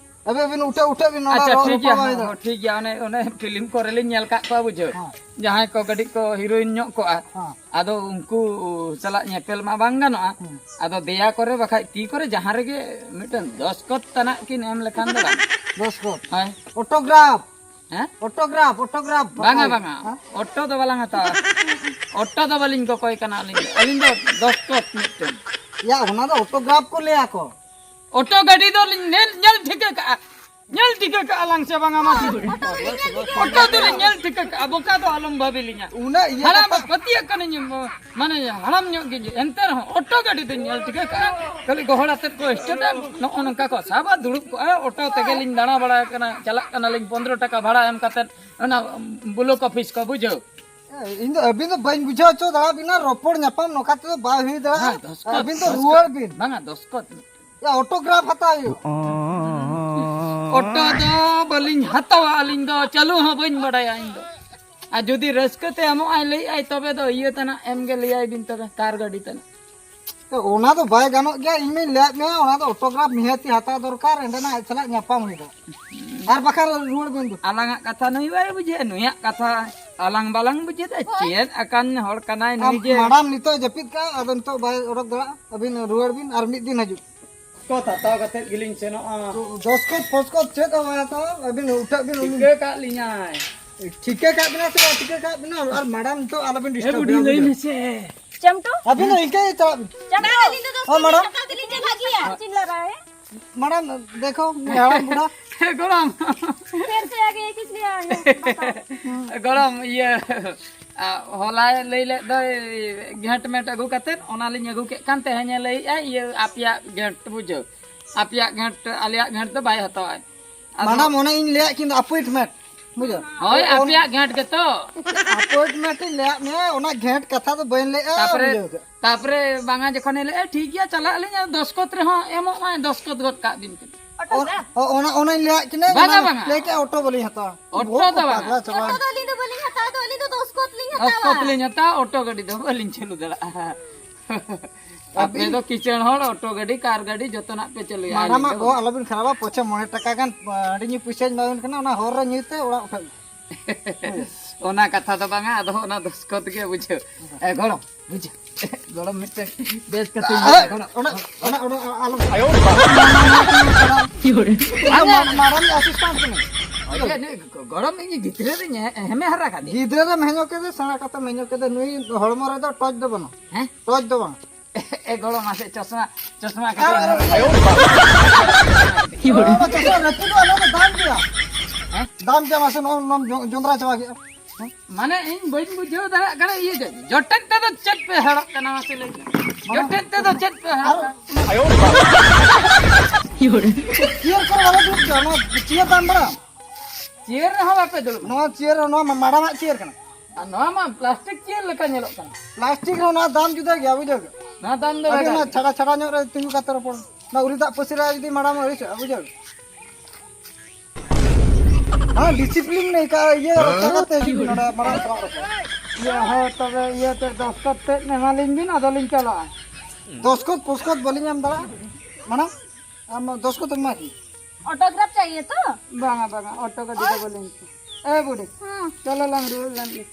ᱟᱵᱮ ᱵᱤᱱ ᱩᱴᱷᱟᱹ, ᱩᱴᱷᱟᱹ ᱵᱤᱱ, ᱱᱚᱰᱮ ᱟᱪᱪᱷᱟ, ᱨᱚ-, ᱴᱷᱤᱠ ᱨᱚᱯᱚᱲ ᱜᱮᱭᱟ, ᱵᱟᱝ ᱦᱩᱭ ᱦᱮᱸ, ᱫᱟᱲᱮᱭᱟᱜᱼᱟ᱾ ᱦᱮᱸ, ᱴᱷᱤᱠ ᱜᱮᱭᱟ᱾ ᱚᱱᱮ, ᱚᱱᱮ ᱯᱷᱤᱞᱢ ᱠᱚᱨᱮ ᱞᱤᱧ ᱧᱮᱞ ᱠᱟᱜ ᱠᱚᱣᱟ, ᱵᱩᱡᱷᱟᱹᱣ᱾ ᱦᱮᱸ᱾ ᱡᱟᱦᱟᱸᱭ ᱠᱚ ᱠᱟᱹᱴᱤᱡ ᱠᱚ ᱦᱤᱨᱳᱭᱤᱱ ᱧᱚᱜ ᱠᱚᱜᱼᱟ, ᱦᱮᱸ᱾ ᱟᱫᱚ ᱩᱱᱠᱩ ᱥᱟᱞᱟᱜ ᱧᱮᱯᱮᱞ ᱢᱟ ᱵᱟᱝ ᱜᱟᱱᱚᱜᱼᱟ᱾ ᱦᱮᱸ᱾ ᱟᱫᱚ ᱫᱮᱭᱟ ᱠᱚᱨᱮ ᱵᱟᱠᱷᱟᱡ ᱛᱤ ᱠᱚᱨᱮ ᱡᱟᱦᱟᱸ ᱨᱮᱜᱮ ᱢᱤᱫᱴᱮᱱ ᱫᱚᱥᱠᱚᱛ ᱛᱟᱱᱟᱜ ᱠᱤᱱ ᱮᱢ ᱞᱮᱠᱷᱟᱱ ᱫᱚ ᱜᱟᱱᱚᱜᱼᱟ᱾ ᱫᱚᱥᱠᱚᱛ? ᱦᱳᱭ᱾ ᱚᱴᱳᱜᱨᱟᱯᱷ? ᱦᱮᱸ? ᱚᱴᱳᱜᱨᱟᱯᱷ, ᱚᱴᱳᱜᱨᱟᱯᱷ ᱵᱟᱝᱟ, ᱵᱟᱠᱷᱟᱡ᱾ ᱵᱟᱝᱟ᱾ ᱦᱮᱸ? ᱚᱴᱳ ᱫᱚ ᱵᱟᱞᱟᱝ ᱦᱟᱛᱟᱣᱟ᱾ ᱚᱴᱳ ᱫᱚ ᱵᱟᱹᱞᱤᱧ ᱠᱚᱠᱚᱭ ᱠᱟᱱᱟ ᱟᱹᱞᱤᱧ ᱫᱚ᱾ ᱟᱹᱞᱤᱧ ᱫᱚ ᱫᱚᱥᱠᱚᱛ ᱢᱤᱫᱴᱮᱱ᱾ ᱭᱟ, ᱚᱱᱟ ᱫᱚ ᱚᱴᱳᱜᱨᱟᱯᱷ ᱠᱚ ᱞᱟᱹᱭᱟ ᱠᱚ᱾ ᱚᱴᱳ ᱜᱟᱹᱰᱤ ᱫᱚ ᱞᱤᱧ ᱧᱮᱞ, ᱧᱮᱞ ᱴᱷᱤᱠᱟᱹ ᱠᱟᱜᱼᱟ᱾ ᱧᱮᱞ ᱴᱷᱤᱠᱟᱹ ᱠᱟᱜᱼᱟ ᱞᱟᱝ ᱥᱮ ᱵᱟᱝᱟ, ᱢᱟᱥᱮ? ᱚᱴᱳ ᱫᱚᱞᱤᱧ ᱧᱮᱞ ᱴᱷᱤᱠᱟᱹ ᱠᱟᱜᱼᱟ᱾ ᱵᱚᱠᱟ ᱫᱚ ᱟᱞᱚᱢ ᱵᱷᱟᱹᱵᱤ ᱞᱤᱧᱟ᱾ ᱩᱱᱟᱹᱜ ᱤᱭᱟᱹ ᱦᱟᱲᱟᱢ ᱠᱟᱛᱷᱟ᱾ ᱯᱟᱹᱛᱭᱟᱹᱜ ᱠᱟᱹᱱᱟᱹᱧ, ᱢᱟᱱᱮ ᱦᱟᱲᱟᱢ ᱧᱚᱜ ᱜᱤᱧ, ᱮᱱᱛᱮ ᱨᱮᱦᱚᱸ ᱚᱴᱳ ᱜᱟᱹᱰᱤ ᱫᱚᱧ ᱧᱮᱞ ᱴᱷᱤᱠᱟᱹ ᱠᱟᱜᱼᱟ᱾ ᱠᱷᱟᱹᱞᱤ ᱜᱚᱦᱚᱲ ᱟᱛᱮᱫ ᱠᱚ ᱥᱴᱟᱴᱟ, ᱱᱚᱜᱼᱚ ᱱᱚᱝᱠᱟ ᱠᱚ ᱥᱟᱵᱟ, ᱫᱩᱲᱩᱵ ᱠᱚᱜᱼᱟ᱾ ᱚᱴᱳ ᱛᱮᱜᱮ ᱞᱤᱧ ᱫᱟᱬᱟ ᱵᱟᱲᱟ ᱠᱟᱱᱟ, ᱪᱟᱞᱟᱜ ᱠᱟᱱᱟᱞᱤᱧ ᱯᱚᱱᱫᱽᱨᱚ ᱴᱟᱠᱟ ᱵᱷᱟᱲᱟ ᱮᱢ ᱠᱟᱛᱮᱫ, ᱚᱱᱟ ᱵᱞᱚᱠ ᱚᱯᱷᱤᱥ ᱠᱚ, ᱵᱩᱡᱷᱟᱹᱣ᱾ ᱤᱧ ᱫᱚ ᱟᱹᱵᱤᱱ ᱫᱚ ᱵᱟᱹᱧ ᱵᱩᱡᱷᱟᱹᱣ ᱦᱚᱪᱚ ᱫᱟᱲᱮᱭᱟᱵᱤᱱᱟ, ᱨᱚᱯᱚᱲ ᱧᱟᱯᱟᱢ ᱱᱚᱝᱠᱟ ᱛᱮᱫᱚ ᱵᱟᱭ ᱦᱩᱭ ᱫᱟᱲᱮᱭᱟᱜᱼᱟ᱾ ᱦᱮᱸ, ᱫᱚᱥᱠᱚᱛ, ᱟᱹᱵᱤᱱ ᱫᱚ ᱫᱚᱥᱠᱚᱛ᱾ ᱨᱩᱣᱟᱹᱲ ᱵᱤᱱ᱾ ᱵᱟᱝᱟ, ᱫᱚᱥᱠᱚᱛ᱾ ᱭᱟ, ᱚᱴᱳᱜᱨᱟᱯᱷ ᱦᱟᱛᱟᱣ ᱦᱩᱭᱩᱜᱼᱟ᱾ ᱚᱴᱳ ᱫᱚ ᱵᱟᱹᱞᱤᱧ ᱦᱟᱛᱟᱣᱟ ᱟᱹᱞᱤᱧ ᱫᱚ, ᱪᱟᱹᱞᱩ ᱦᱚᱸ ᱵᱟᱹᱧ ᱵᱟᱰᱟᱭᱟ ᱤᱧ ᱫᱚ᱾ ᱟᱨ ᱡᱩᱫᱤ ᱨᱟᱹᱥᱠᱟᱹ ᱛᱮ ᱮᱢᱚᱜ ᱟᱭ ᱞᱟᱹᱭᱮᱫ ᱟᱭ, ᱛᱚᱵᱮ ᱫᱚ ᱤᱭᱟᱹ ᱛᱟᱱᱟᱜ ᱮᱢ ᱜᱮ ᱞᱟᱹᱭᱟᱭ ᱵᱤᱱ ᱛᱚᱵᱮ, ᱠᱟᱨ ᱜᱟᱹᱰᱤ ᱛᱟᱱᱟᱜ᱾ ᱚᱱᱟ ᱫᱚ ᱵᱟᱭ ᱜᱟᱱᱚᱜ ᱜᱮᱭᱟ, ᱤᱧ ᱢᱟᱧ ᱞᱟᱹᱭᱟᱫ ᱢᱮᱭᱟ, ᱚᱱᱟ ᱫᱚ ᱚᱴᱳᱜᱨᱟᱯᱷ ᱱᱤᱦᱟᱹᱛᱤ ᱦᱟᱛᱟᱣ ᱫᱚᱨᱠᱟᱨ, ᱮᱸᱰᱮᱱᱟᱜ ᱟᱡ ᱥᱟᱞᱟᱜ ᱧᱟᱯᱟᱢ ᱦᱩᱭᱩᱜᱼᱟ᱾ ᱟᱨ ᱵᱟᱠᱷᱟᱱ ᱨᱩᱣᱟᱹᱲ ᱵᱤᱱ ᱫᱚ᱾ ᱟᱞᱟᱝᱟᱜ ᱠᱟᱛᱷᱟ ᱱᱩᱭ ᱵᱟᱭ ᱵᱩᱡᱷᱟᱹᱣᱟ, ᱱᱩᱭᱟᱜ ᱠᱟᱛᱷᱟ ᱟᱞᱟᱝ ᱵᱟᱞᱟᱝ ᱵᱩᱡᱷᱟᱹᱣ ᱫᱟ᱾ ᱦᱳᱭ᱾ ᱪᱮᱫ ᱟᱠᱟᱱ ᱦᱚᱲ ᱠᱟᱱᱟᱭ ᱟᱢ ᱱᱩᱭ ᱡᱮ? ᱢᱟᱰᱟᱢ ᱱᱤᱛᱚᱜ ᱡᱟᱹᱯᱤᱫ ᱠᱟᱜᱼᱟ, ᱟᱫᱚ ᱱᱤᱛᱚᱜ ᱵᱟᱭ ᱚᱰᱚᱠ ᱫᱟᱲᱮᱭᱟᱜᱼᱟ᱾ ᱟᱹᱵᱤᱱ ᱨᱩᱣᱟᱹᱲ ᱵᱤᱱ ᱟᱨ ᱢᱤᱫ ᱫᱤᱱ ᱦᱤᱡᱩᱜ᱾ ᱠᱚ ᱦᱟᱛᱟᱣ ᱠᱟᱛᱮᱫ ᱜᱮᱞᱤᱧ ᱥᱮᱱᱚᱜᱼᱟ᱾ ᱫᱚᱥᱠᱚᱛ ᱯᱷᱚᱥᱠᱚᱛ ᱪᱮᱫ ᱦᱚᱸ ᱵᱟᱭ ᱦᱟᱛᱟᱣᱟ, ᱟᱹᱵᱤᱱ ᱩᱴᱷᱟᱹᱜ ᱵᱤᱱ, ᱩᱱᱤ ᱴᱷᱤᱠᱟᱹ ᱠᱟᱜ ᱞᱤᱧᱟᱭ᱾ ᱴᱷᱤᱠᱟᱹ ᱠᱟᱜ ᱵᱤᱱᱟ ᱥᱮ ᱵᱟᱭ ᱴᱷᱤᱠᱟᱹ ᱠᱟᱜ ᱵᱤᱱᱟ? ᱟᱨ ᱢᱟᱰᱟᱢ ᱱᱤᱛᱚᱜ ᱟᱞᱚᱵᱤᱱ ᱦᱮᱸ ᱰᱤᱥᱴᱟᱵ ᱵᱩᱰᱷᱤ, ᱞᱟᱹᱭ ᱢᱮᱥᱮ᱾ ᱪᱮᱢᱴᱩ? ᱟᱹᱵᱤᱱ ᱫᱚ ᱤᱱᱠᱟᱹ ᱜᱮ ᱪᱟᱞᱟᱜ ᱵᱤᱱ᱾ ᱪᱮᱢᱴᱩ, ᱟᱹᱞᱤᱧ ᱫᱚ ᱫᱚᱥ ᱦᱚᱸ, ᱢᱟᱰᱟᱢ᱾ ᱪᱤᱞᱞᱟ ᱨᱟᱦᱟ ᱦᱮ᱾ ᱢᱟᱰᱟᱢ, ᱫᱮᱠᱷᱚ, ᱦᱟᱲᱟᱢ ᱵᱩᱰᱷᱟ᱾ ᱦᱮ, ᱜᱚᱲᱚᱢ᱾ ᱯᱷᱤᱨ ᱥᱮ ᱟᱜᱮ ᱠᱤᱥ ᱞᱤᱭᱮ ᱟᱭᱮ? ᱜᱚᱲᱚᱢ, ᱤᱭᱟᱹ, ᱟ, ᱦᱚᱞᱟᱭ ᱞᱟᱹᱭ ᱞᱮᱫ ᱫᱚᱭ ᱜᱷᱮᱸᱴ ᱢᱮᱸᱴ ᱟᱹᱜᱩ ᱠᱟᱛᱮᱫ, ᱚᱱᱟᱞᱤᱧ ᱟᱹᱜᱩ ᱠᱮᱫ ᱠᱟᱱ, ᱛᱮᱦᱮᱧᱮ ᱞᱟᱹᱭᱮᱫᱼᱟ, ᱤᱭᱟᱹ, ᱟᱯᱮᱭᱟᱜ ᱜᱷᱮᱸᱴ, ᱵᱩᱡᱷᱟᱹᱣ, ᱟᱯᱮᱭᱟᱜ ᱜᱷᱮᱸᱴ, ᱟᱞᱮᱭᱟᱜ ᱜᱷᱮᱸᱴ ᱫᱚ ᱵᱟᱭ ᱦᱟᱛᱟᱣᱟᱭ᱾ ᱟᱫᱚ ᱢᱟᱰᱟᱢ, ᱚᱱᱮ ᱤᱧ ᱞᱟᱹᱭᱟᱫ ᱠᱤᱱ ᱫᱚ appointment, ᱵᱩᱡᱷᱟᱹᱣ? ᱦᱳᱭ, ᱚᱱ-, ᱟᱯᱮᱭᱟᱜ ᱜᱷᱮᱸᱴ ᱜᱮᱛᱚ᱾ Appointment ᱤᱧ ᱞᱟᱹᱭᱟᱫ ᱢᱮᱭᱟ, ᱚᱱᱟ ᱜᱷᱮᱸᱴ ᱠᱟᱛᱷᱟ ᱫᱚ ᱵᱟᱹᱧ ᱞᱟᱹᱭᱮᱫᱼᱟ, ᱛᱟᱯᱚᱨᱮ, ᱵᱩᱡᱷᱟᱹᱣ ᱠᱮᱫ? ᱛᱟᱯᱚᱨᱮ ᱵᱟᱝᱟ ᱡᱚᱠᱷᱚᱱᱮ ᱞᱟᱹᱭᱮᱫᱼᱟ, "ᱴᱷᱤᱠ ᱜᱮᱭᱟ, ᱪᱟᱞᱟᱜ ᱟᱹᱞᱤᱧ", ᱟᱫᱚ ᱫᱚᱥᱠᱚᱛ ᱨᱮᱦᱚᱸ ᱮᱢᱚᱜ ᱢᱟᱭ, ᱫᱚᱥᱠᱚᱛ ᱜᱚᱫ ᱠᱟᱜ ᱵᱤᱱ᱾ ᱚ-, ᱚ-, ᱚᱱᱟ, ᱚᱱᱟᱧ ᱞᱟᱹᱭᱟᱫ ᱠᱤᱱᱟᱹ, ᱵᱟᱝᱟ, ᱚᱱᱟ ᱵᱟᱝᱟ᱾ ᱞᱟᱹᱭ ᱠᱮᱫᱼᱟ, "ᱚᱴᱳ ᱵᱟᱹᱞᱤᱧ ᱦᱟᱛᱟᱣᱟ᱾" ᱚᱴᱳ ᱵᱚᱦᱩᱛ ᱫᱚ ᱵᱟᱝᱟ᱾ ᱯᱟᱜᱽᱞᱟ ᱪᱟᱵᱟ᱾ ᱚᱴᱳ ᱫᱚ ᱟᱹᱞᱤᱧ ᱫᱚ ᱟᱹᱞᱤᱧ ᱫᱚ ᱫᱚᱥ ᱠᱚᱛ ᱞᱤᱧ ᱦᱟᱛᱟᱣᱟ᱾ ᱫᱚᱥ ᱠᱚᱛ ᱞᱤᱧ ᱦᱟᱛᱟᱣᱟ, ᱚᱴᱳ ᱜᱟᱹᱰᱤ ᱫᱚ ᱵᱟᱹᱞᱤᱧ ᱪᱟᱹᱞᱩ ᱫᱟᱲᱮᱭᱟᱜᱼᱟ᱾ ᱟᱯᱮ ᱫᱚ ᱠᱤᱥᱟᱹᱬ ᱦᱚᱲ, ᱚᱴᱳ ᱜᱟᱹᱰᱤ, ᱠᱟᱨ ᱜᱟᱹᱰᱤ, ᱡᱚᱛᱚᱱᱟᱜ ᱯᱮ ᱪᱟᱹᱞᱩᱭᱟ᱾ ᱢᱟᱰᱟᱢᱟᱜ ᱟᱹᱞᱤᱧ ᱫᱚ ᱵᱚᱦᱚᱜ ᱟᱞᱚᱵᱤᱱ ᱠᱷᱟᱨᱟᱯᱟ, ᱯᱚᱪᱷᱮ ᱢᱚᱬᱮ ᱴᱟᱠᱟ ᱜᱟᱱ, ᱟᱹᱰᱤ ᱧᱩ ᱯᱚᱭᱥᱟᱧ ᱮᱢᱟᱵᱤᱱ ᱠᱟᱱᱟ, ᱚᱱᱟ ᱦᱚᱨ ᱨᱮ ᱧᱩᱭ ᱛᱮ ᱚᱲᱟᱜ ᱩᱴᱷᱟᱹᱜ ᱵᱤᱱ᱾ ᱚᱱᱟ ᱠᱟᱛᱷᱟ ᱫᱚ ᱵᱟᱝᱟ, ᱟᱫᱚ ᱚᱱᱟ ᱫᱚᱥ ᱠᱚᱛ ᱜᱮ ᱵᱩᱡᱷᱟᱹᱣ᱾ ᱮ, ᱜᱚᱲᱚᱢ, ᱵᱩᱡᱷᱟᱹᱣ᱾ ᱜᱚᱲᱚᱢ ᱢᱤᱫᱴᱮᱱ ᱵᱮᱥ ᱠᱟᱛᱮ ᱜᱚᱲᱚᱢ᱾ ᱚᱱᱟ, ᱚᱱᱟ, ᱚᱱᱟ, ᱟᱞᱚ᱾ ᱟᱭᱳ ᱵᱟᱵᱟ᱾ ᱢᱟᱨᱟᱝ ᱟᱥᱤᱥᱴᱮᱱᱴ ᱠᱟᱱᱟᱭ᱾ ᱚᱡᱮ, ᱱᱩᱭ ᱜᱚᱲᱚᱢ ᱤᱧ ᱜᱤᱫᱽᱨᱟᱹ ᱨᱤᱧ ᱦᱮᱢᱮ ᱦᱟᱨᱟ ᱠᱟᱫᱮᱭᱟ᱾ ᱜᱤᱫᱽᱨᱟᱹ ᱨᱮᱢ ᱦᱮᱧᱚ ᱠᱮᱫᱮ, ᱥᱮᱬᱟ ᱠᱟᱛᱮᱢ ᱦᱮᱧᱚ ᱠᱮᱫᱮ, ᱱᱩᱭ ᱦᱚᱲᱢᱚ ᱨᱮᱫᱚ ᱴᱚᱪ ᱫᱚ ᱵᱟᱹᱱᱩᱜ᱾ ᱦᱮᱸ? ᱴᱚᱪ ᱫᱚ ᱵᱟᱝ᱾ ᱮ ᱜᱚᱲᱚᱢ, ᱢᱟᱥᱮ ᱪᱚᱥᱢᱟ, ᱪᱚᱥᱢᱟ ᱟᱨ, ᱠᱟᱹᱴᱤᱡ ᱟᱨ, ᱦᱚᱨᱚᱜ᱾ ᱟᱭᱳ ᱵᱟᱵᱟ᱾ ᱚᱱᱟ ᱪᱚᱥᱢᱟ ᱨᱟᱹᱯᱩᱫᱚᱜᱼᱟ, ᱱᱚᱣᱟ ᱫᱚ ᱫᱟᱢ ᱜᱮᱭᱟ᱾ ᱦᱮᱸ? ᱫᱟᱢ ᱜᱮᱭᱟ, ᱢᱟᱥᱮ ᱱᱚᱣᱟ, ᱱᱚᱣᱟᱢ ᱡᱚ-, ᱡᱚᱸᱫᱽᱨᱟ ᱪᱟᱵᱟ ᱠᱮᱫᱼᱟ᱾ ᱦᱮᱸ? ᱢᱟᱱᱮ ᱤᱧ ᱵᱟᱹᱧ ᱵᱩᱡᱷᱟᱹᱣ ᱫᱟᱲᱮᱭᱟᱜ ᱠᱟᱱᱟ, ᱤᱭᱟᱹ ᱡᱮ, ᱡᱚᱴᱮᱫ ᱛᱮᱫᱚ ᱪᱮᱫ ᱯᱮ ᱦᱮᱲᱚᱜ ᱠᱟᱱᱟ, ᱢᱟᱥᱮ ᱞᱟᱹᱭ ᱢᱮ? ᱢᱟᱱᱮ? ᱡᱚᱴᱮᱫ ᱛᱮᱫᱚ ᱪᱮᱫ ᱯᱮ ᱦᱮᱲᱚᱜ ᱟᱨ ᱠᱟᱱᱟ? ᱟᱭᱳ ᱵᱟᱵᱟ᱾ ᱪᱮᱭᱟᱨ ᱠᱚᱨᱮ ᱵᱟᱞᱮ ᱫᱩᱲᱩᱵ ᱠᱚᱜᱼᱟ, ᱱᱚᱣᱟ ᱪᱮᱭᱟᱨ ᱫᱟᱢ ᱵᱟᱲᱟ᱾ ᱪᱮᱭᱟᱨ ᱨᱮᱦᱚᱸ ᱵᱟᱯᱮ ᱫᱩᱲᱩᱵ ᱠᱟᱱᱟ? ᱱᱚᱣᱟ ᱪᱮᱭᱟᱨ, ᱱᱚᱣᱟ ᱢᱟ-, ᱢᱟᱲᱟᱝᱟᱜ ᱪᱮᱭᱟᱨ ᱠᱟᱱᱟ᱾ ᱟᱨ ᱱᱚᱣᱟ ᱢᱟ ᱯᱞᱟᱥᱴᱤᱠ ᱪᱮᱭᱟᱨ ᱞᱮᱠᱟ ᱧᱮᱞᱚᱜ ᱠᱟᱱᱟ᱾ ᱯᱞᱟᱥᱴᱤᱠ ᱨᱮᱦᱚᱸ ᱱᱚᱣᱟ ᱫᱟᱢ ᱡᱩᱫᱟᱹ ᱜᱮᱭᱟ, ᱵᱩᱡᱷᱟᱹᱣ ᱠᱮᱫ? ᱱᱚᱣᱟ ᱫᱟᱢ ᱫᱚ ᱟᱹᱰᱤ ᱵᱟᱰᱟᱭ᱾ ᱚᱱᱟ ᱪᱷᱟᱲᱟ ᱪᱷᱟᱲᱟ ᱧᱚᱜ ᱨᱮ ᱛᱤᱸᱜᱩ ᱠᱟᱛᱮ ᱨᱚᱯᱚᱲ᱾ ᱚᱱᱟ ᱩᱞᱤ ᱫᱟᱜ ᱯᱟᱹᱥᱤᱨᱟ ᱡᱩᱫᱤ ᱢᱟᱲᱟᱝ ᱟᱹᱲᱤᱥᱚᱜᱼᱟ, ᱵᱩᱡᱷᱟᱹᱣ ᱠᱮᱫ? ᱦᱮᱸ, ᱰᱤᱥᱤᱯᱞᱤᱱ ᱞᱮᱠᱟ ᱤᱭᱟᱹ ᱨᱚᱠᱷᱟ ᱠᱟᱛᱮ ᱦᱤᱡᱩᱜ ᱵᱤᱱ ᱱᱚᱰᱮ ᱢᱟᱲᱟᱝ ᱥᱟᱞᱟᱜ ᱨᱚᱯᱚᱲ᱾ ᱤᱭᱟᱹ, ᱦᱳᱭ, ᱛᱚᱵᱮ ᱤᱭᱟᱹ ᱛᱮ ᱫᱚᱥ ᱠᱚᱛ ᱛᱮᱫ ᱮᱢᱟᱞᱤᱧ ᱵᱤᱱ, ᱟᱫᱚᱞᱤᱧ ᱪᱟᱞᱟᱜᱼᱟ᱾ ᱫᱚᱥ ᱠᱚᱛ, ᱯᱚᱥ ᱠᱚᱛ ᱵᱟᱹᱞᱤᱧ ᱮᱢ ᱫᱟᱲᱮᱭᱟᱜᱼᱟ, ᱢᱟᱲᱟᱝ ᱟᱢ ᱫᱚᱥ ᱠᱚᱛ ᱮᱢᱟ ᱠᱤᱱ᱾ ऑटोग्राफ चाहिए तो? ᱵᱟᱝᱟ, ᱵᱟᱝᱟ, ᱚᱴᱳ ᱜᱟᱹᱰᱤ ᱫᱚ ᱵᱟᱹᱞᱤᱧ ᱤᱫᱤᱭᱟ᱾ ᱮ ᱵᱩᱰᱷᱤ, ᱦᱮᱸ᱾ ᱪᱚᱞᱚ ᱞᱟᱝ ᱨᱩᱣᱟᱹᱲ ᱞᱮᱱ ᱜᱮ᱾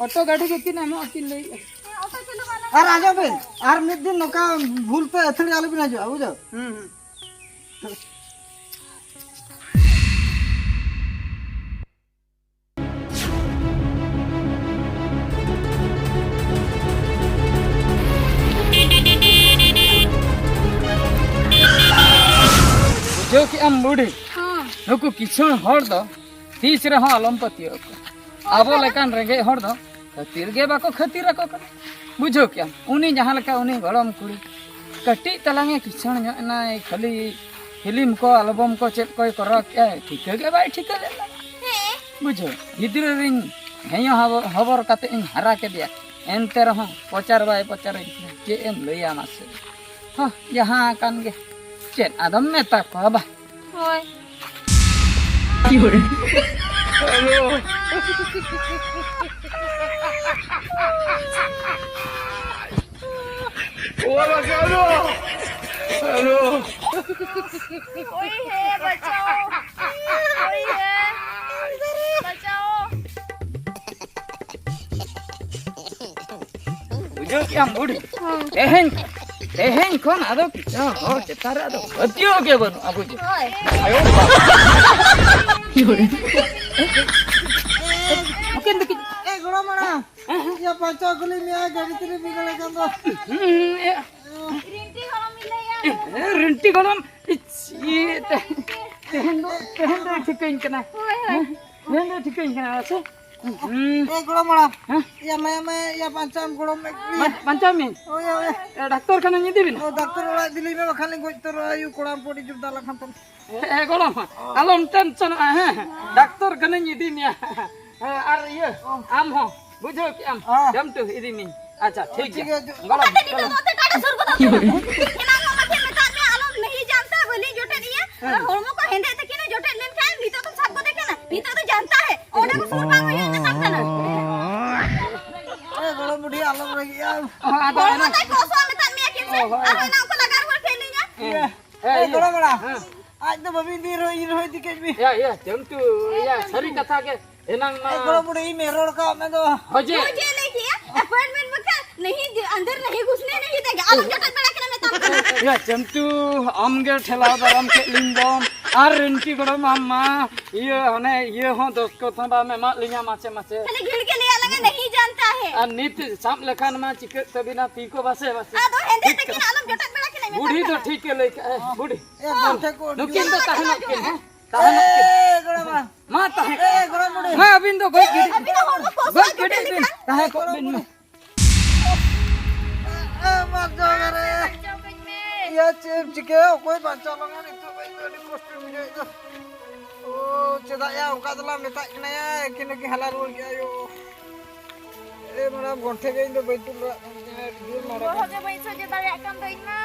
ᱚᱴᱳ ᱜᱟᱹᱰᱤ ᱜᱮ ᱠᱤᱱ ᱮᱢᱚᱜ ᱠᱤᱱ ᱞᱟᱹᱭᱮᱫᱼᱟ᱾ ᱦᱮᱸ, ᱚᱴᱳ ᱪᱟᱹᱞᱩ ᱢᱟᱱᱟ᱾ ᱟᱨ ᱟᱸᱡᱚᱢ ᱵᱤᱱ, ᱟᱨ ᱢᱤᱫ ᱫᱤᱱ ᱱᱚᱝᱠᱟ ᱵᱷᱩᱞ ᱛᱮ ᱟᱹᱛᱷᱟᱹᱲᱤ ᱟᱞᱚᱵᱤᱱ ᱦᱤᱡᱩᱜᱼᱟ, ᱵᱩᱡᱷᱟᱹᱣ? ᱦᱩᱸ, ᱦᱩᱸ᱾ ᱵᱩᱡᱷᱟᱹᱣ ᱠᱮᱜᱼᱟᱢ ᱵᱩᱰᱷᱤ? ᱦᱮᱸ᱾ ᱱᱩᱠᱩ ᱠᱤᱥᱟᱹᱬ ᱦᱚᱲ ᱫᱚ ᱛᱤᱥ ᱨᱮᱦᱚᱸ ᱟᱞᱚᱢ ᱯᱟᱹᱛᱭᱟᱹᱣ ᱟᱠᱚᱣᱟ᱾ ᱟᱵᱚ ᱞᱮᱠᱟᱱ ᱨᱮᱸᱜᱮᱡ ᱦᱚᱲ ᱫᱚ ᱠᱷᱟᱹᱛᱤᱨ ᱜᱮ ᱵᱟᱠᱚ ᱠᱷᱟᱹᱛᱤᱨ ᱟᱠᱚ ᱠᱟᱱᱟ᱾ ᱵᱩᱡᱷᱟᱹᱣ ᱠᱮᱜᱼᱟᱢ? ᱩᱱᱤ ᱡᱟᱦᱟᱸ ᱞᱮᱠᱟ, ᱩᱱᱤ ᱜᱚᱲᱚᱢ ᱠᱩᱲᱤ ᱠᱟᱹᱴᱤᱡ ᱛᱟᱞᱟᱝ ᱮ ᱠᱤᱥᱟᱹᱬ ᱧᱚᱜ ᱮᱱᱟᱭ, ᱠᱷᱟᱹᱞᱤ ᱯᱷᱤᱞᱢ ᱠᱚ, ᱟᱞᱵᱚᱢ ᱠᱚ ᱪᱮᱫ ᱠᱚᱭ ᱠᱚᱨᱟᱣ ᱠᱮᱜᱼᱟᱭ, ᱴᱷᱤᱠᱟᱹ ᱜᱮ ᱵᱟᱭ ᱴᱷᱤᱠᱟᱹ ᱞᱮᱫ ᱞᱟᱝᱟ᱾ ᱦᱮᱸ᱾ ᱵᱩᱡᱷᱟᱹᱣ, ᱜᱤᱫᱽᱨᱟᱹ ᱨᱤᱧ ᱦᱮᱸᱭᱚ ᱦᱚᱵᱚ-, ᱦᱚᱵᱚᱨ ᱠᱟᱛᱮ ᱤᱧ ᱦᱟᱨᱟ ᱠᱮᱫᱮᱭᱟ, ᱮᱱᱛᱮ ᱨᱮᱦᱚᱸ ᱯᱚᱪᱟᱨ ᱵᱟᱭ ᱯᱚᱪᱟᱨᱟᱹᱧ ᱠᱟᱱᱟ᱾ ᱪᱮᱫ ᱮᱢ ᱞᱟᱹᱭᱟ ᱢᱟᱥᱮ? ᱦᱚᱸ, ᱡᱟᱦᱟᱸ ᱟᱠᱟᱱ ᱜᱮ, ᱪᱮᱫ ᱟᱫᱚᱢ ᱢᱮᱛᱟ ᱠᱚᱣᱟ ᱵᱟ? ᱦᱳᱭ᱾ Hello. ¡Hola, Carlos! ¡Carlos! ¡Oye, bachao! ¡Oye, bachao! ᱵᱩᱡᱷᱟᱹᱣ ᱠᱮᱜᱼᱟᱢ ᱵᱩᱰᱷᱤ? ᱛᱮᱦᱮᱧ, ᱛᱮᱦᱮᱧ ᱠᱷᱚᱱ ᱟᱫᱚ ᱦᱚᱲ ᱪᱮᱛᱟᱱ ᱨᱮ ᱟᱫᱚ ᱯᱟᱹᱛᱭᱟᱹᱣ ᱜᱮ ᱵᱟᱹᱱᱩᱜᱼᱟ, ᱵᱩᱡᱷᱟᱹᱣ? ᱦᱳᱭ᱾ ᱟᱭᱳ ᱵᱟᱵᱟ᱾ ᱱᱩᱠᱤᱱ ᱫᱚᱠᱤᱱ ᱮ ᱜᱚᱲᱚᱢ ᱦᱟᱲᱟᱢ, ᱤᱭᱟᱹ ᱯᱟᱧᱪᱟᱣ ᱠᱩᱞᱤ ᱢᱮᱭᱟ, ᱜᱟᱹᱰᱤ ᱛᱮᱞᱮ ᱵᱤᱜᱟᱲ ᱟᱠᱟᱱ ᱫᱚ᱾ ᱦᱩᱸ, ᱮ, ᱨᱤᱱᱴᱤ ᱜᱚᱲᱚᱢ ᱤᱧ ᱞᱟᱹᱭᱟ᱾ ᱮ, ᱨᱤᱱᱴᱤ ᱜᱚᱲᱚᱢ, ᱤᱪ, ᱤᱭᱟᱹ, ᱛᱮ-, ᱛᱮᱦᱮᱧ ᱫᱚ, ᱛᱮᱦᱮᱧ ᱫᱚᱭ ᱴᱷᱤᱠᱟᱹᱧ ᱠᱟᱱᱟ᱾ ᱦᱳᱭ, ᱦᱳᱭ᱾ ᱦᱮᱸ? ᱛᱮᱦᱮᱧ ᱫᱚᱭ ᱴᱷᱤᱠᱟᱹᱧ ᱠᱟᱱᱟ, ᱥᱮ? ᱦᱩᱸ᱾ ᱮ ᱜᱚᱲᱚᱢ ᱦᱟᱲᱟᱢ, ᱦᱮᱸ? ᱤᱭᱟᱹ ᱢᱟᱭᱟ, ᱢᱟᱭᱟ, ᱤᱭᱟᱹ ᱯᱟᱧᱪᱟᱣ ᱜᱚᱲᱚᱢ ᱢᱮ᱾ ᱢᱟ-, ᱯᱟᱧᱪᱟᱣ ᱢᱮ᱾ ᱦᱳᱭ, ᱦᱳᱭ᱾ ᱮ, ᱰᱟᱠᱛᱚᱨ ᱠᱷᱟᱱᱟᱧ ᱤᱫᱤ ᱵᱤᱱᱟ᱾ ᱚ, ᱰᱟᱠᱛᱚᱨ ᱚᱲᱟᱜ ᱤᱫᱤ ᱞᱤᱧ ᱢᱮ, ᱵᱟᱠᱷᱟᱱ ᱞᱤᱧ ᱜᱚᱡ ᱩᱛᱟᱹᱨᱚᱜᱼᱟ, ᱟᱭᱩ ᱠᱚᱲᱟᱢ ᱯᱚᱴᱤ ᱡᱩᱨ ᱫᱟᱞᱟ ᱠᱷᱟᱱ ᱛᱚ᱾ ᱮ, ᱮ, ᱜᱚᱲᱚᱢ, ᱟᱞᱚᱢ ᱴᱮᱱᱥᱚᱱᱚᱜᱼᱟ, ᱦᱮᱸ? ᱰᱟᱠᱛᱚᱨ ᱠᱷᱟᱱᱟᱧ ᱤᱫᱤ ᱢᱮᱭᱟ᱾ ᱦᱮᱸ, ᱟᱨ ᱤᱭᱟᱹ, ᱟᱢ ᱦᱚᱸ, ᱵᱩᱡᱷᱟᱹᱣ ᱠᱮᱜ ᱟᱢ? ᱦᱮᱸ᱾ ᱡᱚᱢᱴᱩ, ᱤᱫᱤ ᱢᱤᱧ᱾ ᱟᱪᱪᱷᱟ, ᱴᱷᱤᱠ ᱴᱷᱤᱠ ᱜᱮᱭᱟ᱾ ᱜᱮᱭᱟ, ᱡᱚ- ᱜᱚᱲᱚᱢ, ᱚᱱᱟᱛᱮ ᱱᱤᱛᱚᱜ ᱜᱚᱲᱚᱢ᱾ ᱫᱚ ᱚᱱᱛᱮ ᱴᱟᱴᱟ ᱥᱩᱨ ᱠᱚᱫᱚ ᱮᱱᱟᱝ ᱦᱚᱸ ᱢᱟᱴᱷᱮ ᱢᱮᱛᱟᱜ ᱢᱮᱭᱟ, ᱟᱞᱚᱢ ᱱᱟᱦᱤ ᱡᱟᱱᱛᱟ ᱵᱟᱹᱞᱤᱧ ᱡᱚᱴᱮᱫ ᱤᱭᱟᱹ, ᱟᱨ ᱦᱮᱸ᱾ ᱦᱚᱲᱢᱚ ᱠᱚ ᱦᱮᱸᱫᱮ ᱛᱟᱹᱠᱤᱱᱟ, ᱡᱚᱴᱮᱫ ᱞᱮᱱᱠᱷᱟᱱ ᱱᱤᱛᱚᱜ ᱫᱚᱢ ᱥᱟᱵ ᱜᱚᱫᱮ ᱠᱟᱱᱟ᱾ ᱱᱤᱛᱚᱜ ᱫᱚ ᱡᱟᱱᱛᱟ ᱦᱮ, ᱚᱸᱰᱮ ᱠᱚ ᱥᱩᱨ ᱵᱟᱝ ᱦᱩᱭᱩᱜᱼᱟ ᱢᱮᱛᱟᱢ ᱠᱟᱱᱟ᱾ ᱮ, ᱜᱚᱲᱚᱢ ᱵᱩᱰᱷᱤ, ᱟᱞᱚᱢ ᱨᱟᱹᱜᱤᱜᱼᱟ᱾ ᱟᱫᱚ ᱦᱚᱲᱢᱚ ᱮᱱᱟᱝ ᱛᱟᱭ ᱠᱚᱥᱚᱜᱼᱟ ᱢᱮᱛᱟᱜ ᱢᱮᱭᱟ ᱠᱤᱱ ᱥᱮ, ᱚ, ᱦᱳᱭ᱾ ᱟᱨᱦᱚᱸ ᱮᱱᱟᱝ ᱠᱚ ᱞᱟᱜᱟ ᱨᱩᱣᱟᱹᱲ ᱠᱮᱫ ᱞᱤᱧᱟ᱾ ᱦᱮᱸ᱾ ᱮ, ᱮ, ᱤᱭᱟᱹ᱾ ᱜᱚᱲᱚᱢ ᱦᱟᱲᱟᱢ, ᱦᱮᱸ᱾ ᱟᱡ ᱫᱚ ᱵᱟᱹᱵᱤᱱ ᱤᱫᱤ ᱨᱮᱦᱚᱸ ᱤᱧ ᱨᱮᱦᱚᱸ ᱤᱫᱤ ᱠᱮᱫ ᱢᱮ᱾ ᱭᱟ, ᱭᱟ, ᱪᱟᱹᱢᱴᱩ, ᱭᱟ, ᱥᱟᱹᱨᱤ ᱠᱟᱛᱷᱟ ᱜᱮ᱾ ᱮᱱᱟᱝ ᱢᱟ ᱮ, ᱜᱚᱲᱚᱢ ᱵᱩᱰᱷᱤ, ᱤᱧ ᱢᱮ ᱨᱚᱲ ᱠᱟᱜ ᱢᱮ ᱫᱚ᱾ ᱦᱚᱡᱮ᱾ ᱦᱚᱡᱮ ᱞᱟᱹᱭ ᱠᱮᱜᱼᱟ, appointment ᱵᱟᱠᱷᱟᱱ ᱱᱟᱦᱤ ᱫᱤ-, ᱟᱱᱫᱟᱨ ᱱᱟᱦᱤ ᱜᱷᱩᱥᱱᱮ ᱱᱟᱦᱤ ᱫᱮᱜᱟ᱾ ᱟᱞᱚᱢ ᱡᱚᱴᱮᱫ ᱵᱟᱲᱟ ᱠᱤᱱᱟ ᱢᱮᱛᱟᱢ ᱠᱟᱱᱟ᱾ ᱭᱟ, ᱪᱟᱹᱢᱴᱩ, ᱟᱢ ᱜᱮ ᱴᱷᱮᱞᱟᱣ ᱫᱟᱨᱟᱢ ᱠᱮᱫ ᱞᱤᱧ ᱫᱚᱢ᱾ ᱟᱨ ᱨᱤᱱᱴᱤ ᱜᱚᱲᱚᱢ ᱟᱢ ᱢᱟ, ᱤᱭᱟᱹ, ᱦᱟᱱᱮ ᱤᱭᱟᱹ ᱦᱚᱸ ᱫᱚᱥᱠᱚᱛ ᱦᱚᱸ ᱵᱟᱢ ᱮᱢᱟᱜ ᱞᱤᱧᱟ ᱢᱟᱪᱮ ᱢᱟᱪᱮ᱾ ᱠᱷᱟᱹᱞᱤ ᱜᱷᱤᱲ ᱜᱮ ᱞᱟᱹᱭᱟ ᱞᱟᱝᱟ, ᱱᱟᱦᱤ ᱡᱟᱱᱛᱟ ᱦᱮ᱾ ᱟᱨ ᱱᱤᱛ ᱥᱟᱵ ᱞᱮᱠᱷᱟᱱ ᱢᱟ ᱪᱤᱠᱟᱹᱜ ᱛᱟᱹᱵᱤᱱᱟ ᱛᱤ ᱠᱚ ᱵᱟᱥᱮ ᱢᱟᱥᱮ? ᱟᱫᱚ ᱦᱮᱸᱫᱮ ᱛᱟᱹᱠᱤᱱ ᱟᱞᱚᱢ ᱡᱚᱴᱮᱫ ᱵᱟᱲᱟ ᱠᱤᱱᱟ ᱢᱮᱛᱟᱢ ᱠᱟᱱᱟ᱾ ᱵᱩᱰᱷᱤ ᱫᱚ ᱴᱷᱤᱠ ᱜᱮ ᱞᱟᱹᱭ ᱠᱟᱜᱼᱟ, ᱵᱩᱰᱷᱤ᱾ ᱮ, ᱜᱚᱱᱴᱷᱮ ᱠᱚ ᱱᱩᱠᱤᱱ ᱫᱚ ᱛᱟᱦᱮᱱᱚᱜ ᱠᱤᱱ, ᱦᱮᱸ? ᱛᱟᱦᱮᱱᱚᱜ ᱠᱤᱱ᱾ ᱮ, ᱜᱚᱲᱚᱢᱟ᱾ ᱢᱟ ᱛᱟᱦᱮᱸ ᱠᱚᱜ ᱮ, ᱢᱮ᱾ ᱜᱚᱲᱚᱢ ᱵᱩᱰᱷᱤ᱾ ᱢᱟ ᱟᱹᱵᱤᱱ ᱫᱚ ᱜᱚᱡ ᱜᱤᱰᱤ, ᱟᱹᱵᱤᱱ ᱫᱚ ᱦᱚᱲᱢᱚ ᱠᱚ ᱜᱚᱡ ᱜᱤᱰᱤ ᱵᱤᱱ᱾ ᱛᱟᱦᱮᱸ ᱠᱚᱜ ᱵᱤᱱ ᱢᱟ᱾ ᱮ, ᱮ, ᱢᱟ ᱡᱚᱦᱟᱨ ᱜᱮ᱾ ᱤᱭᱟᱹ, ᱪᱮᱫ ᱮᱢ ᱪᱤᱠᱟᱹᱭᱟ? ᱚᱠᱚᱭ ᱵᱟᱧᱪᱟᱣ ᱞᱟᱝᱟ ᱱᱤᱛᱚᱜ ᱫᱚ? ᱤᱧ ᱫᱚ ᱟᱹᱰᱤ ᱠᱚᱥᱴᱚᱧ ᱵᱩᱡᱷᱟᱹᱣᱮᱫ ᱫᱚ᱾ ᱳ, ᱪᱮᱫᱟᱜ ᱭᱟ ᱚᱱᱠᱟ ᱫᱚᱞᱟᱝ ᱢᱮᱛᱟᱜ ᱠᱤᱱᱟ ᱭᱟ, ᱮᱠᱤᱱ ᱜᱮ ᱦᱟᱞᱟ ᱨᱩᱣᱟᱹᱲ ᱠᱮᱜᱼᱟ ᱭᱳ᱾ ᱮ, ᱢᱟᱨᱟᱝ ᱜᱚᱱᱴᱷᱮ ᱜᱮ ᱤᱧ ᱫᱚ ᱵᱟᱹᱧ ᱛᱩᱞ ᱫᱟᱲᱮᱭᱟᱜ ᱠᱟᱱ ᱛᱤᱧᱟ, ᱟᱹᱰᱤ ᱡᱳᱨ ᱢᱟᱨᱟᱝ᱾ ᱵᱚᱦᱚᱜ ᱜᱮ ᱵᱟᱹᱧ ᱥᱚᱡᱷᱮ ᱫᱟᱲᱮᱭᱟᱜ ᱠᱟᱱ ᱫᱚ ᱤᱧ ᱢᱟ᱾